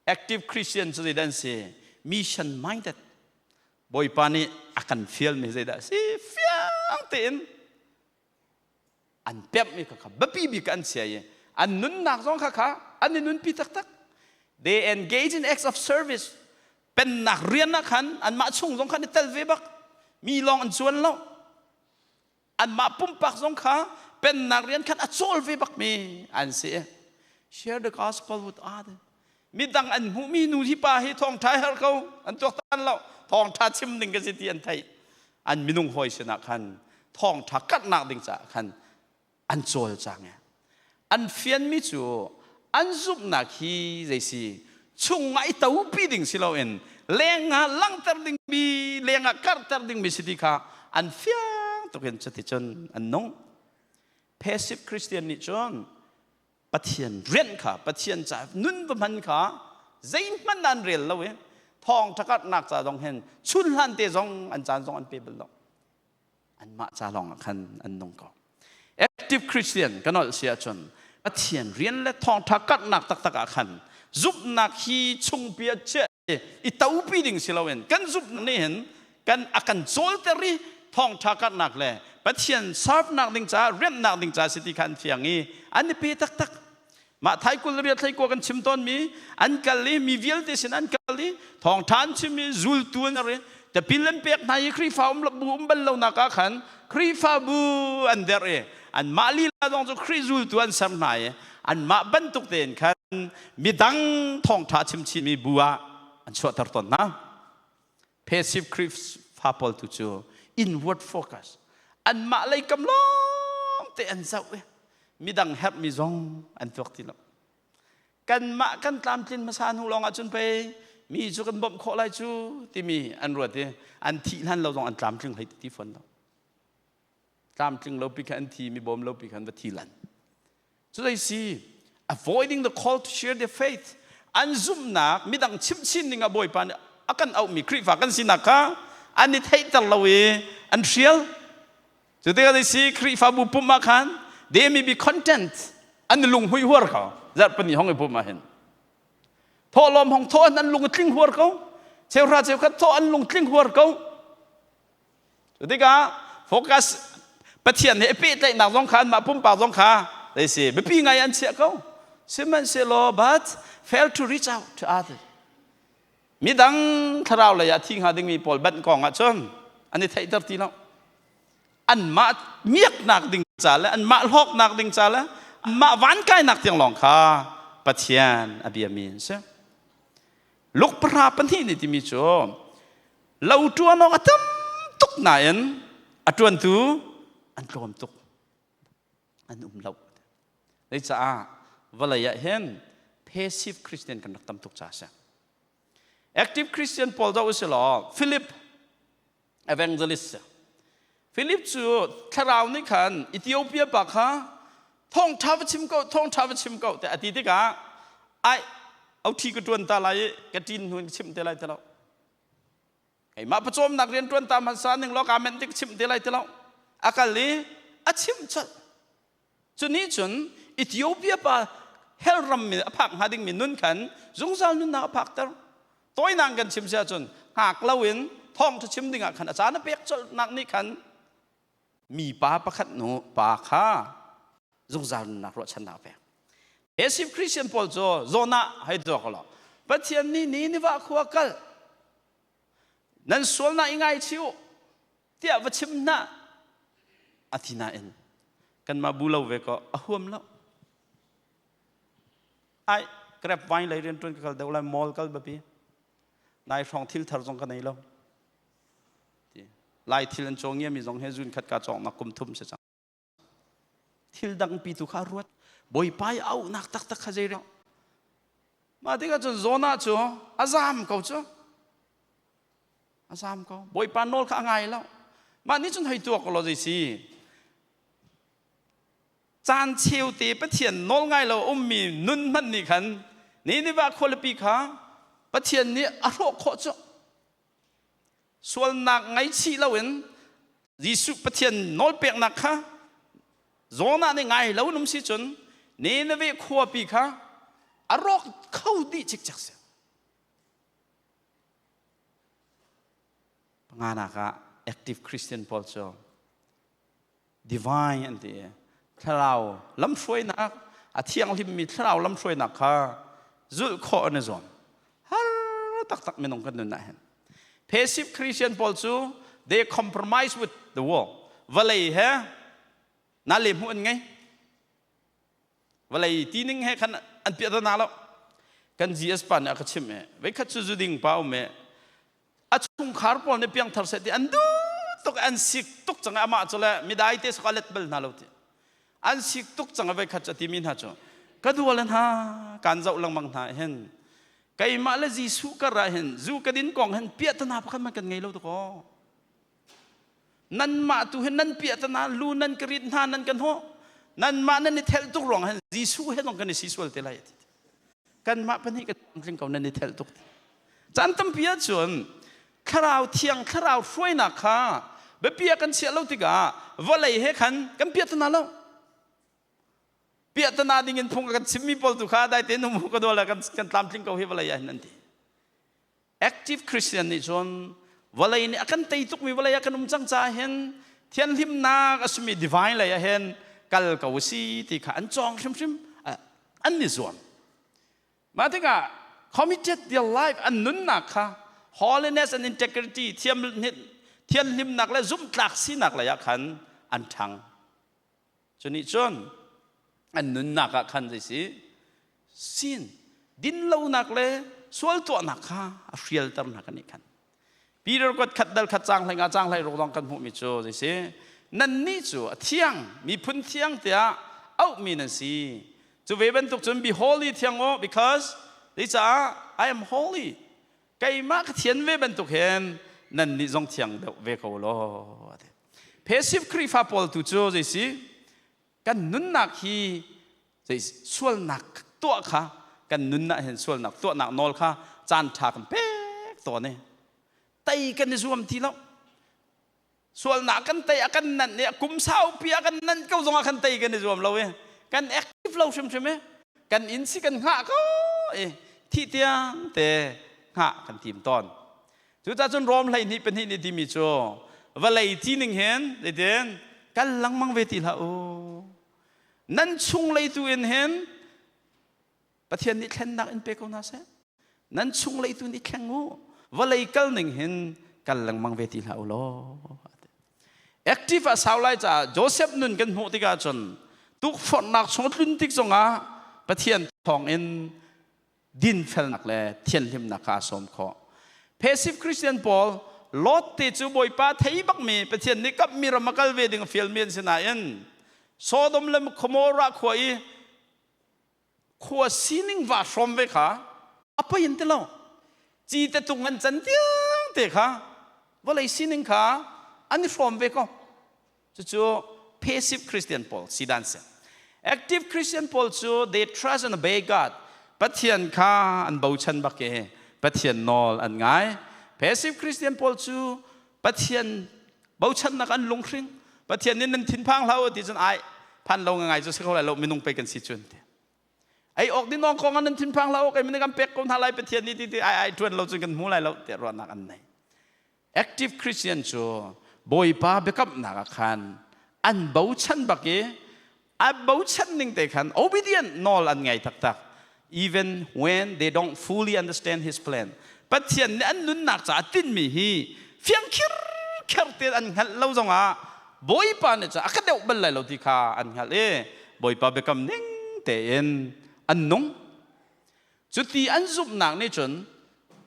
Active Christian cu zeidah an si? Mission minded. Bawipa nih a kan fialmi zeidah a si? Fiang tein an pemhmi kha kha biapi bik an chia i an nunnak zong kha kha an i nunpi taktak. They engage in acts of service. Pennak rian ah khan anmah chung zong khan i tel ve bak. Mi lawng an cuan lo. Anmah pumpak zong kha pennak rian khan a cawl ve bakmi an si. Share the gospel with others. Midang an hmuhmi nu hi pa hi thawngṭha her ko an tuaktan lo, thawngṭha chim ding ka si ti an theih. An minung hawi sinah khan thawngṭha karhnak ding caah khan an cawlcang i an fianmi cu an zumhnak hi zeisi chungah i topi ding si loin lengah langhter dingmi, lengah karhter dingmi si ti kha an fiang tukin cuticun an nung. Passive Christian nih cun Pathian rian kha, Pathian ca nun va hman kha zeihmanh an rel lo i thawngṭha karhnak ca zong hin chun hlan te zong an caan zong an pe bal lo. Anmah ca lawng ah khan an nung ko. Active Christian kan olh si ahcun Pathian rian le thawngṭha karhnak taktak ah khan zumhnak hi chungpi ah chiah i topi ding si loin kan zumhnak nih hin kan a kan cawlter i thawngṭha karhnak le Pathian serve-nak ding caah, rianhnak ding caah si ti kha an fiang i an i pe taktak. Mah thai 28 thlei kan chim tawnmi an kal i mi vialte sin an kal i thawngṭha an chim i zultu an i tipil an pek hna i Khrihfa um bu um bal lonak ah khan Khrihfabu an derh i anmah lila zong cu Khrih zultu an ser hna i anmah bantuk tein khan midang thawngṭha chimchinmi bu ah an chuahter tawn hna. Passive Khrihfa pawl tu cu inward focus, anmah lei kam lawng te an zoh i. Midang herhmi zong an tuak ti lo. Kanmah kan tlamtlin hmasa hnu lawng ahcun pei mi cu kan bawmh khawh lai cu timi an ruat i an thih hlan lo zong an tlamtling hlei ti fawn lo. Tlamtling lo pi kha an thi, mi bawm lo pi kha an va thi lan. So they see avoiding the call to share their faith. An zumhnak midang chimchin ding ah Bawipa nih a kan auhmi Khrihfa kan sinak kha an i theihter lo i an hrial. Cu tikah they see Khrihfabu pumh ah khan they may be content. An lung hui huar ko. Zarhpini hong i pumh ah hin. Thawhlawm hong thawh an lung a tling huar ko. Cheuhra cheukhat thawh an lung tling huar ko. Cu tikah focus Pathian he pehtlaihnak zong kha anmah pumpak zong kha zei si biapi ngai an chiah ko. Sihmanhsehlaw but fail to reach out to others. Midang thlarau lei ah thi hnga dingmi pawl banh kong ah cun an i theihter ti lo. Anmah miaknak ding ca le anmah hlawknak ding ca le anmah vankainak tiang lawng kha Pathian a biami an si. Luk pahra pahnih nih timi cu lo ṭuan awk a tam tuk nain a ṭuantu an tlawm tuk an um lo. Zeicaah vawlei ah hin passive Christian kan rak tam tuk caah a si. Active Christian pawl zoh usih law Philip evangelist Philip cu thlarau nih khan Ethiopia pa kha thawngṭha va chim ko thawngṭha va chim ko tiah a ti tikah ai auṭhi ka ṭuan ta lai i ka ṭin hnu in ka chimh te lai ti lo keimah pawcawmnak rian ṭuan ta hmasa ning law kaa menh tik chimh te lai ti lo a kal i a chimh colh Cu nih cun Ethiopia pa hell ram mi a phak hnga dingmi nun khan zungzal nunnak a phakter. Tawinak kan chim si ahcun hngak loin thawngṭha chim dingah khan a caan a pek colhnak nih khan mi pa pakhat nu pa kha zungzal nunnak ruahchannak a pek. Passive Christian pawl cu zawn ah hei tuak law Pathian nih Nineveh khua kal nan sualnak i ngaichih u tiah va chim hna a ti nain kanmah bu lo ve ko a huam lo ai grab wine lei rian tuan ka kal deuh lai mall kal bapi nai hrawng thil thar zong ka nei lo lai thil an caw ngia mi zong he zun khat ka cawk nak kum thum si cang thil dang pi tu kha ruat bawipa i auhnak taktak kha zei mah tikah cun Jonah cu a zam ko cu a zam ko bawipa nawl kha a ngai lo mah nih cun hei tuak law zei si caan cheu te Pathian nawl ngai lo ummi nun hmanh nih khan Nineveh khualipi kha Pathian nih a hrawh khawh cu Sualnak ngaihchih loin Jesuh Pathian nawlpeknak kha Jonah nih ngai lo in um si cun Nineveh khuapi kha a rawk kho dih cikcek si. Panganak ah active Christian pawl cu divine an ti i thlarau lamhruainak a thianghlimmi thlarau lamhruainak kha zulh khawh an i zuam har taktak minung kan nun ah hin passive Christian pawl cu they compromise with the world vawlei he na le hmuh an ngei vawlei tining he khan an piahtana lo kan GS pa nih a ka chimh e veikhat cu zuding pa um e a chungkhar pawl nih piangthar seh ti an duh tuk an sik tuk cang amah cu le midai te sok a let bal hna lo ti an sik tuk cang a veikhat cu a timi hna cu ka dual hna kan zoh lengmang hna hin keimah le Jesuh kar ah hin zu ka din kong hin piahtana pakhat man kan ngei lo tuk nanmah tu hin nan piahtana lu nan ka rit hna nan kan hawh nanmah nan i thelh tuk ruang hin Jesuh he zong kan i si sual te lai kanmah pahnih kan tling ko nan i thelh tuk caan tampi ahcun thlarau thiang thlarau hruainak kha biapi ah kan chiah lo tikah vawlei he khan kan piahtana lo piahtana ding in phung kan chimmi pawl tu kha dai te nu ka dawla kan kan tlamtling ko hi vawlei ah hin an ti Active Christian nih cun vawlei nih a kan tei tukmi vawlei ah kan um cang caah hin thianhlimnak a simi divine lei ah hin kal ko si ti kha an cawng hrimhrim an ni zuam. Mah tikah committed their life an nunnak kha holiness and integrity thiam thianhlimnak le zumhtlak sinak lei ah khan an ṭhang. Cu nih cun an nunnak ah khan zei si sin dinlonak le sual tuahnak kha a hrialter hna kan nih khan Peter kuat khat dal khat cang hlei nga cang hlei ruk dong kan hmuhmi cu zei si nannih cu a thiang miphun thiang tiah auhmi nan si. Cu ve bantuk cun be holy thiang u because zeicah I am holy. Keimah ka thian ve bantuk hin nannih zong thiang deuh ve ko law. Passive Khrihfa pawl tu cu zei si? Kan nunnak hi zei sualnak tuah kha kan nunnak hin sualnak tuahnak nawl kha caan ṭha kan pek tawn i tei kan i zuam ti lo. Sualnak kan tei a kan nanh i kum saupi a kan nanh ko zongah kan tei kan i zuam lo i kan active lo hrimhrim i kan inn si kan hngah ko i thih tiang te hngah kan tim tawn. Cucaah cun Rom 12 2 nih timi cu vawlei ti ning hin zeitin kal lengmang ve ti hlah u. Nan chunglei tu in hin Pathian nih thlennak in pe ko hna seh. Nan chunglei tu nih thleng u. Vawlei kal ning hin kal lengmang ve ti hlah u law. Active ah sau lai caah Joseph nun kan hmuh tikah cun tukforhnak chung tlun tik zongah Pathian thawng in dinfelnak le thianhlimnak kha a sawm khawh. Passive Christian pawl Lot te cu Bawipa thei bakmi Pathian nih kapmi ram a kal ve ding a fialmi an si nain Sodom le Gomorrah khua i khua sining va hrawm ve kha a poi in ti lo ci te tung an can tiang te kha vawlei sining kha an i hrawm ve ko. Cucu passive Christian pawl si dan si. Active Christian pawl cu they trust and obey God. Pathian kha an bochan bak i Pathian nawl an ngai. Passive Christian pawl cu Pathian bochannak an lunghring. Pathian nih nan thinphang hlah u ti cun ai phan lo ngai cu si kho lai lo, minung pei kan si cun ti. Ei awk din awk kong nan thinphang hlah u, kei kan pek ko hna lai Pathian nih ti ti ai ai tuan lo cun kan hmu lai lo tiah ruahnak an nei. Active Christian cu Bawipa biakamnak ah khan an bochan bak i a bochan ning te khan obedient nawl an ngai taktak, even when they don't fully understand his plan. Pathian nih an nunnak caah tinhmi hi fiang khirkher tein an hngalh lo zongah Bawipa nih cun a ka deuh bal lai lo ti kha an hngalh i Bawipa biakam ning tein an nung. Cuti an zumhnak nih cun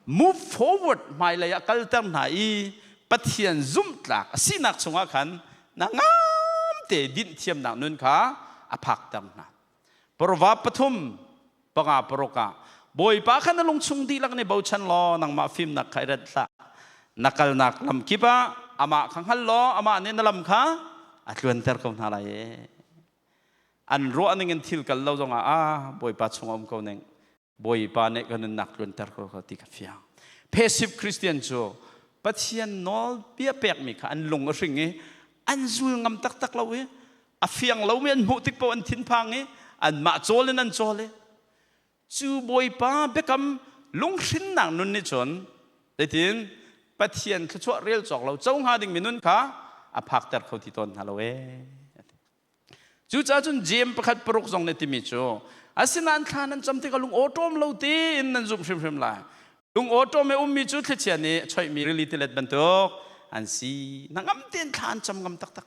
move forward, hmailei ah kalter hna i Pathian zumhtlak a sinak chungah khan na ngam te dinh thiamnak nun kha a phakter hna. Proverb 3:5-6 ah Bawipa kha na lungchung dihlak nih bochan law nangmah fimnak kha i renh hlah. Na kalnak lam kip ah amah kha hngal law amah nih na lam kha a tluanter ko hna lai. An ruah ning in thil kal lo zongah a Bawipa chung um ko ning, Bawipa nih ka nunnak tluanter ko ko ti ka fiang. Passive Christian cu Pathian nawl bia pekmi kha an lung a hring i an zul ngam taktak lo i a fiang lomi an hmuh tik paoh an thinphang i anmah cawl in an cawl i cu Bawipa biakam lunghrinnak nun nih cun zeitin Pathian thluachuah rel cawk lo co hnga dingmi nun kha a phakter kho ti tawn hna lo ee. Cucaah cun Jeim 1:6 zong nih timi cu asinain thla nan cam tikah lung awṭawm lo tein nan zumh hrimhrim lai. Lung awṭawm i ummi cu thlichia nih a choihmi rili tilet bantuk an si. Na ngam tein thla an cam ngam taktak.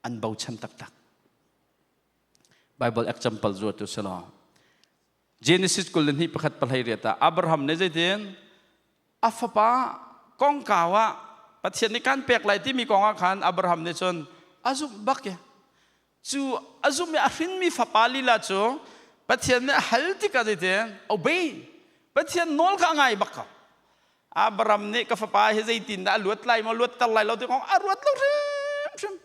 An bochan taktak. Bible example zuatu si law Genesis 22 1-18 ah Abraham nih zeitin a fapa kongkau ah Pathian nih kan pek lai timi kong ah khan Abraham nih cun a zumh bak i cu a zumh i a hrinmi fapa lila cu Pathian nih a hal tikah zeitin obey, Pathian nawl kha a ngai bak ko. Abraham nih ka fapa hi zeitin dah a luat lai maw luatter lai lo ti kong a ruat lo hrimhrim.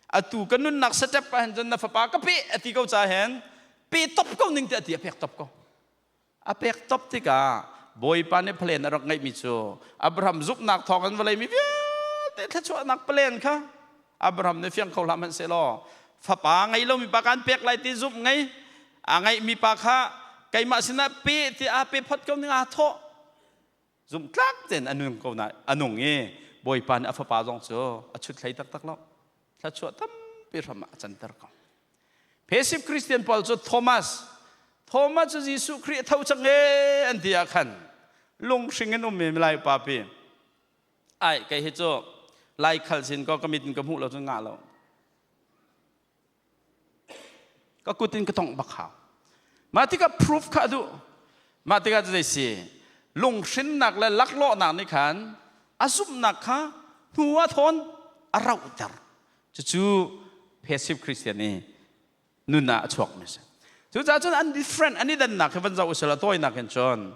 Atu ka nunnak step ah hin cun na fapa ka pe a ti ko ca hin pe top ko ning ti a ti, a pek top ko. A pek top tikah Bawipa nih plan a rak ngeihmi cu Abraham zumhnak thawng in vawlei mi vialte thluachuahnak plan kha Abraham nih fiang kho hlah hmanhsehlaw fapa ngei lomi pa kan pek lai ti zumh ngei a ngeihmi pa kha keimah sinah pe ti a pe phot ko ning aa thawh zumhtlak tein a nung ko na a nung i Bawipa nih a fapa zong cu a chut hlei taktak lo, thluachuah tampi hram ah a canter ko. Passive Christian pawl cu Thomas. Thomas cu Jesuh Khrih a tho cang ee an ti ah khan lunghring in ummi lai pa pi ai kei hi cu lai khal sin ko ka mit in ka hmuh lo cun ngah lo, ka kut in ka tongh bak hau. Mah tikah proof kha a duh. Mah tikah cu zei si lunghrinnak le laklawhnak nih khan a zumhnak kha hnu ah thawn a rauhter. Cucu passive Christian i. Nun ah a chuakmi si. Cucaah cun an different, an i dannak hi van zoh usila, tawinak in cun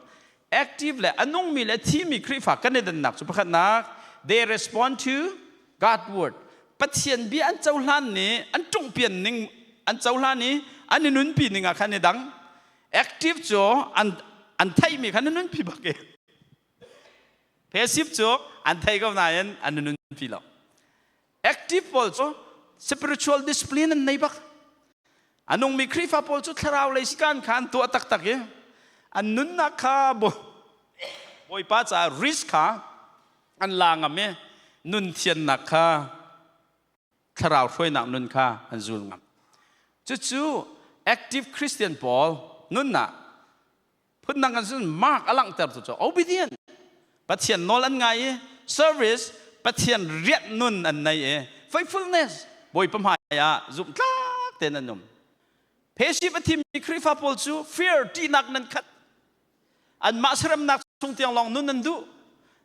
active le a nungmi le thimi Khrihfa kan i dannak cu pakhatnak, they respond to God word. Pathian bia an cohlan ni, an ṭungpian ning an cohlan i an i nunpi ning ah khan i dang. Active cu an theihmi khan an nunpi bak i passive cu an thei ko nain an nunpi lo. Active pawl cu spiritual discipline an nei bak. A nungmi Khrihfa pawl cu thlarau lei sikan kha an tuah taktak i an nunnak kha Bawipa caah risk kha an la ngam i nun thiannak kha, thlarau hruainak nun kha an zul ngam. Cucu active Christian pawl nunnak phundang kan sun mark a langhter tu cu obedient, Pathian nawl an ngai i service, Pathian rian nun an nei i faithfulness, Bawipa hmai ah zumhtlak tein an um. Passive a thimmi Khrihfa pawl cu fear, ṭihnak nan khat, anmah seremnak chung tiang lawng nun an duh,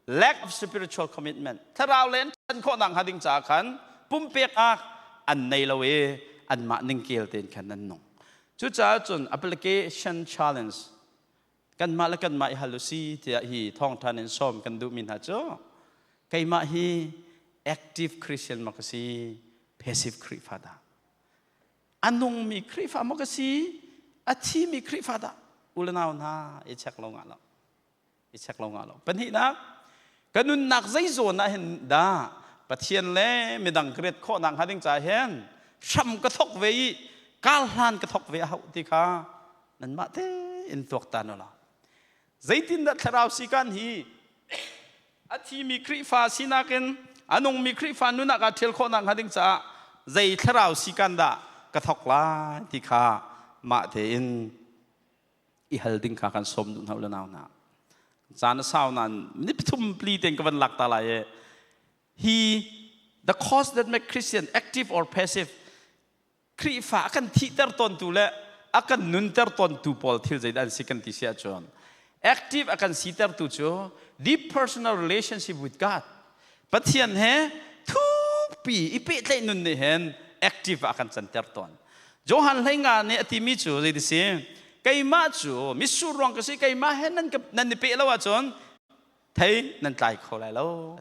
lack of spiritual commitment, thlarau le an ṭhan khawh nak hnga ding caah khan pumpek ah an nei lo i anmah ningkel tein khan an nung. Cucaah cun application challenge, kanmah le kanmah i hal u si tiah hi thawngṭhan in sawm kan duhmi hna cu, keimah hi active Christian maw ka si, passive Khrihfa dah? A nungmi Khrihfa maw ka si, a thimi Khrihfa dah? U le nau hna, i check lo ngah lo, i check lo ngah lo. Pahnihnak, ka nunnak zei zawn ah hin dah Pathian le midang ka riat khawh nak hnga ding caah hin hram ka thok ve i kar hlan ka thok ve a hauh ti kha nanmah tein tuaktan u law, zeitindah thlarau sikan hi a thimi Khrihfa sinak in a nungmi Khrihfa nun ah kaa ṭhial khawh nak hnga ding caah zei thlarau sikan dah ka thok lai ti kha mah tein i hal ding kha kan sawm duh hna u le nau hna. Caan a sau nain ni pathum pli ten ka van lak ta lai i hi the cause that make Christian active or passive, Khrihfa a kan thihter tawntu le a kan nunter tawntu pawl thil zeidah an si kan ti si ahcun, active a kan sitertu cu deep personal relationship with God, Pathian he thukpi i pehtlaih nun nih hin active ah a kan canter tawn. Johan 15 nih a timi cu zeiti si? Keimah cu mitsur ruang ka si, keimah he nan nan i peh lo ahcun thei nan tlai kho lai lo.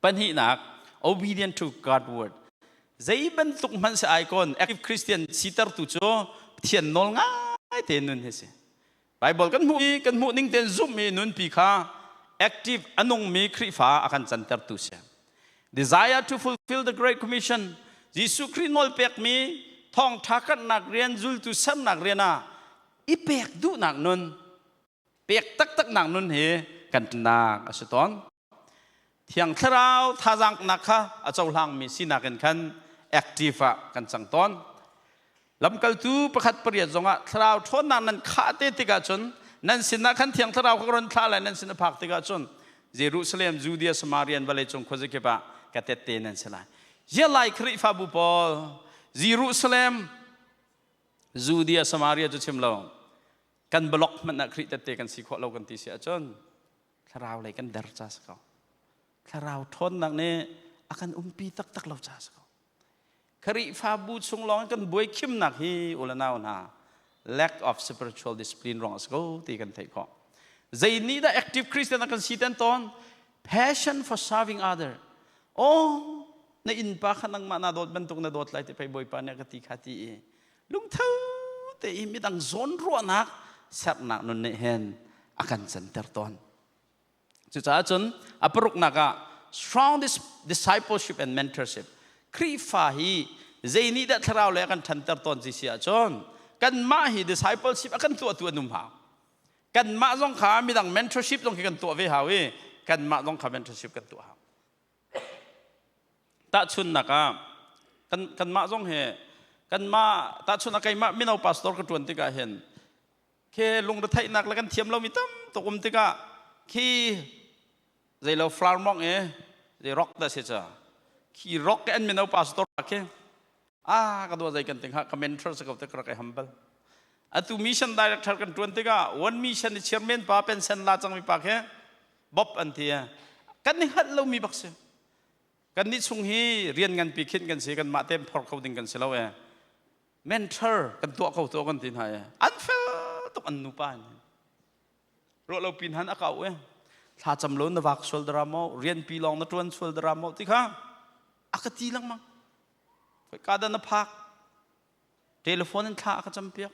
Pahnihnak, obedient to God word. Zei bantuk hmanh si icon active Christian sitertu cu Pathian nawl ngai te nun hi si. Bible kan hmuh i kan hmuh ning tein zumh i nunpi kha active, a nungmi Khrihfa a kan cantertu si. Desire to fulfill the Great Commission, Jesuh Khrih nawl pekmi thawngṭha karhnak rian, zultu sernak rian ah i pek duhnak nun, pek taktaknak nun hi kan nak a si tawn. Thiang Thlarau thazaangnak kha a cohlangmi sinak in khan active ah kan cang tawn. Lamkaltu 1:8 zongah, Thlarau ṭhawnnak nan khah te tikah cun nan sinah khan Thiang Thlarau ka ron thlah lai, nan sin a phak tikah cun Jerusalem, Judea, Samaria, vawleicung khuazakip ah ka tette nan si lai. Zialai Khrihfabu pawl Jerusalem, Judea, Samaria cu chim lo, kan block hmanh ah Khrih tette kan si khawh lo kan ti si ahcun thlarau lei kan der ca si ko. Thlarau ṭhawnnak nih a kan umpi taktak lo ca si ko. Khrihfabu chung lawng kan buai khimnak hi, u le nau hna, lack of spiritual discipline ruang a si ko ti kan theih khawh. Zei nih dah active Christian a kan si ten tawn? Passion for serving other. Oh, na innpa kha nangmah na dawt bantuk na dawt lai ti pei Bawipa nih a ka ti kha ti i lungtho te i midang zawn ruahnak sernak nun nih hin a kan canter tawn. Cucaah cun a paruknak ah strong discipleship and mentorship. Khrihfa hi zei nih dah thlarau le a kan ṭhanter tawn ci si ahcun, kanmah hi discipleship a kan tuahtu an um hau. Kanmah zong kha midang mentorship zong khi kan tuah ve hau i kanmah zong kha mentorship kan tuah hau. Tahchunnak ah kanmah zong hi, kanmah tahchun ah keimah mino pastor ka ṭuan tikah hin khi lungretheihnak le kan thiam lomi tam tuk um tikah khi zeilo flower mong i zei rock dah si ca khi rock ke an mino pastor khi a ka dua zei kan ting ha ka mentor sa ko te ka rak i hambal. Atu mission director kan ṭuan tikah one mission i chairman pa, pension la cangmi pa khi Bob an ti, kan i hngalh lomi bak si. Kannih chung hi rian nganpi khin kan si kanmah te phor kho ding kan si lo e. Mentor kan tuah ko tuah kan ti hna e. An fel tuk an nupa in. Ruah lo pin han a kau e. Thla cam lo na vak sual dara mo rian pi lawng na tuan sual dara mo ti kha a ka ti lengmang. Ka da na phak telephone in thla a ka campiak.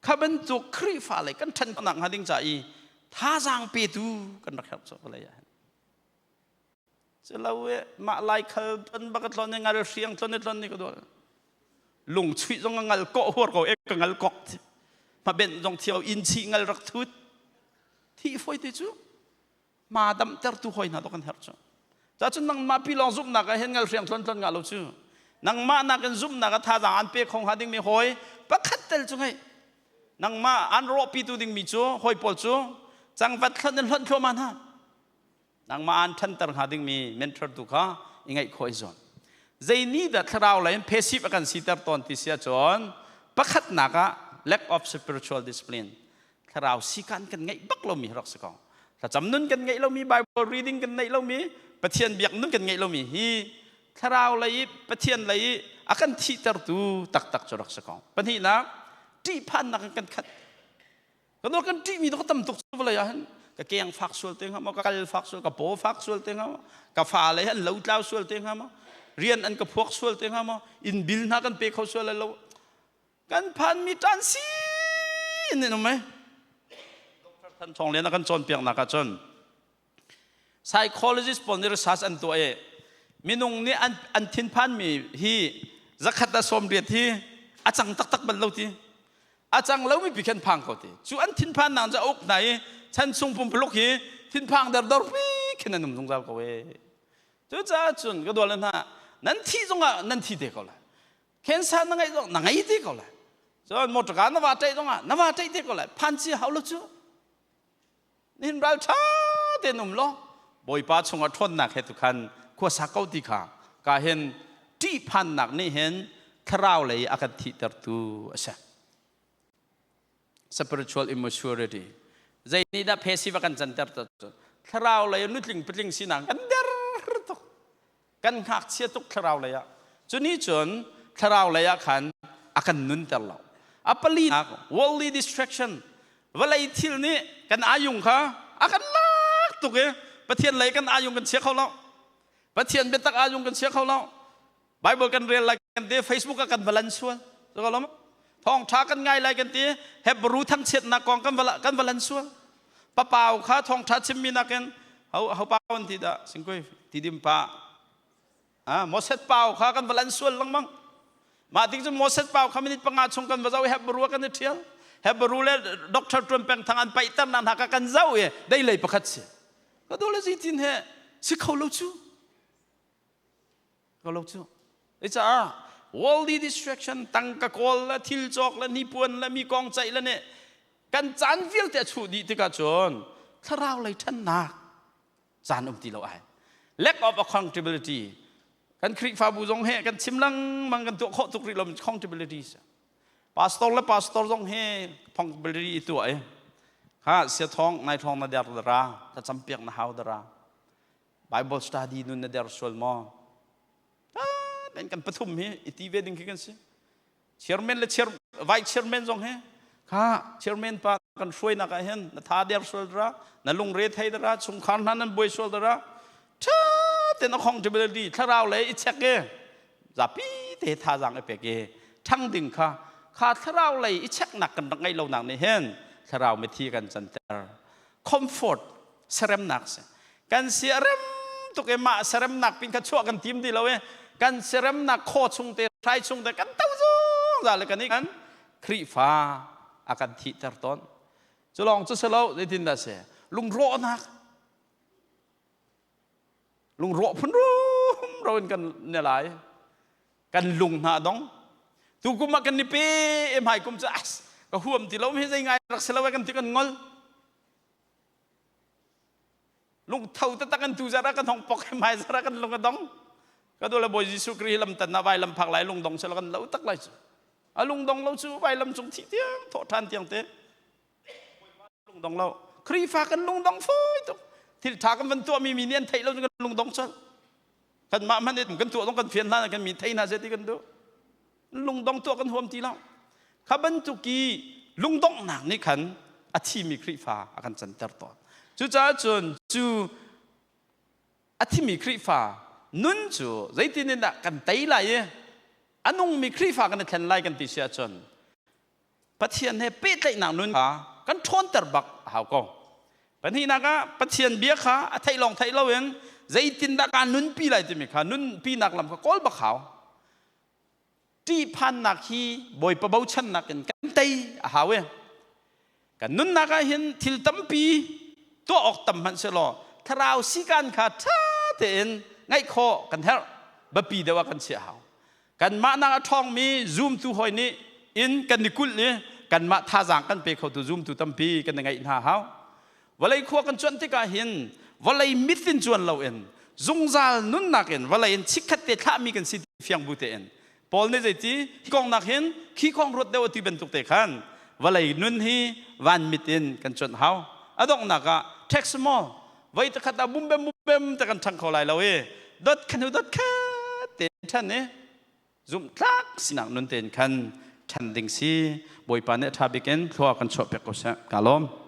Kha bantuk Khrihfa lei kan ṭhan nak hnga ding ca i thazaang petu kan rak herh cu vawlei ah hin. Cilo e mah lai khal ton bak tlon ngal hriang tlon tlon ni ka dol. Lung chuih zong ngal kawh huar ko e ka ngal kok. Ma ben zong thiau in chi ngal rak thut. Thi foi te chu ma dam ter tu hoi na to kan her chu. Cha chun nang ma pi long zum nak a hen ngal hriang tlon tlon nga lo chu. Nang ma nak in zum nak a tha zang an pe khong ha ding mi hoi pakhat tel chu ngai. Nang ma an ro pi tu ding mi chu hoi pol chu changvat thlon in hlon thlo man ha. Nangmah aan ṭhanter hnga dingmi mentor tu kha i ngaih khawh i zuam. Zei nih dah thlarau lei in passive a kan siter tawn ti si ahcun pakhatnak ah lack of spiritual discipline thlarau sikan kan ngeih bak lomi rak si ko. Thlacam nun kan ngeih lomi, Bible reading kan ngeih lomi, Pathian biak nun kan ngeih lomi hi thlarau lei i Pathian lei i a kan thihtertu taktak cu rak si ko. Pahnihnak, ṭihphannak in kan khat. Kan kan ṭihmi to ka tam tuk cu vawlei ah hin ka keng fak sual te hnga maw ka kal fak sual ka paw fak sual te hnga maw ka fale an lo tlau sual te hnga maw rian an ka phuak sual te hnga maw inn bil hna kan pe kho sual lo kan phan mi ṭan si in um ai Dr. Than Thawng Lian a kan cawnpiaknak ah cun Psychologist pawl nih research an tuah i minung nih an, an thinphanmi hi zakhat a 80 hi a cang taktak bal lo ti. A cang lomi pi khan phang ko ti. Cu an thinphannak cu a uk hna i chan chung pumpuluk hi thinphang derdor pi khin an um zungzal ko e. Cucaah cun ka dual hna nan thi zongah nan thi te ko lai. Cancer na ngeih zong na ngei te ko lai. Cun motor na va ṭaih zongah na va ṭaih te ko lai. Phan ci hau lo cu. Nihin ral ṭha tein um law Bawipa chungah ṭhawnnak he tu khan khuasa ko ti kha ka hin ṭihphannak nih hin thlarau lei a kan thihtertu a si. Spiritual immaturity. Zei nih dah passive a kan canter cu thlarau lei nutling patling sinak kan der tuk. Kan ngakchia tuk thlarau lei ah. Cu nih cun thlarau lei ah khan a kan nunter lo. A palinak worldly distraction vawlei thil nih kan ayung kha a kan lak tuk i Pathian lei kan ayung kan chia kho lo. Pathian biatak ayung kan chia kho lo. Bible kan rel lai kan ti Facebook ah kan valan sual. Thawngṭha kan ngai lai kan ti Hebrew thangchiatnak kong kan vala kan valan sual. Papau kha thawngṭha chimmi nakin ho ho pau an ti dah singkui tidim pa ah Moses pau kha kan valan sual lengmang. Mah tik cu Moses pau kha minute panga chung kan va zoh i Hebrew kan i ṭhial. Hebrew le doctor ṭuan peng thang an paihter nak hna kha kan zoh i dei lei pakhat si. Ka dole zeitin he si kho lo cu. Ko lo cu. Caah worldly distraction tangka kawl le thil cawk le hnipuan le mi kong ceih le nih kan caan vialte a chuh dih tikah cun thlarau lei ṭhannak caan um ti lo ai. Lack of accountability kan Khrihfabu zong he kan chim lengmang kan tuah khawh tuk rih lo accountability pastor le pastor zong he accountability i tuah i kha sia thong nai thong na der dara ta campiak na hau dara Bible study nun na der sual maw? Ah, kan pathum hi i ti ve ding khi kan si. Chairman le chair, vice chairman zong hi kha chairman pa kan hruainak ah hin na tha der sual dara, na lungre thei dara, chungkhar hna nan buai sual dara, tha ten accountability thlarau le i check e zapi te thazaang i pek i ṭhang ding kha kha thlarau lei i check nak kan rak ngeih lo nak nih hin thlarau mithi kan canter comfort seremnak si kan siarem tuk i mah seremnak pin kha chuah kan tim ti lo i kan seremnak khaw chung te hrai chung te kan to zungzal le kan i kan Khrihfa a kan thihter tawn cu lawng cu si lo zeitin dah si lungrawhnak lungrawh phun rumro in kan ne lai kan lung hna dong tu kum ah kan ni pe hmai kum cu as ka huam ti lo hi zei ngai rak si lo kan ti kan ngol lungtho taktak kan tu zara kan hong pok hmai zara kan lung a dong ka dole bawi Jesuh Khrih lam tan na vai lam phak lai lung dong se kan lo tak lai cu a lung dong lo cu vai lam cung thi tiang thawh than tiang te lung dong lo Khrihfa kan lung dong foi tuk thil tha kan van tuah mi mi nih an theih lo kan lung dong chal. Kanmah hmanh nih kan tuah zong kan fian hlan ah kan mi thei hna seh ti kan duh. Lungdong tuah kan huam ti lo. Kha bantuk i lungdonghnak nih khan a thimi Khrihfa a kan canter tawn. Cucaah cun cu a thimi Khrihfa nun cu zeitin in dah kan tei lai i a nungmi Khrihfa kan i thlen lai kan ti si ahcun Pathian he pehtlaihnak nun kha kan ṭhawnter bak a hau ko. Pahnihnak ah Pathian bia kha a theih lawng theih loin zeitindah kaa nunpi lai timi kha nunpinak lam kha kawl bak hau. Ṭihphannak hi Bawipa bochannak in kan tei a hau i kan nunnak ah hin thil tampi tuah awk tam hmanh sehlaw thlarau sikan kha ṭha tein ngaih khawh kan herh. Biapi deuh ah kan chiah hau. Kanmah nak a ṭhawngmi zumtu hawi nih in kan i kulh i kanmah thazaang kan pe khotu zumtu tampi kan i ngeih hna hau. Vawlei khua kan cuanh tikah hin vawlei mit in cuan loin zungzal nunnak in vawlei in chikkhat te thlahmi kan si fiang bu tein Paul nih zeiti hi kong nak hin khi kong ruat deuh ti bantuk te khan vawlei nun hi van mit in kan cuanh hau. A donghnak ah tax maw voi takhat ah bum bem bum bem te kan ṭhang kho lai lo i dot khan hu dot khat te ṭhan i zumhtlak sinak nun tein khan ṭhan ding si. Bawipa nih a ṭha bik in thlua kan chuah piak ko seh. Ka lawm.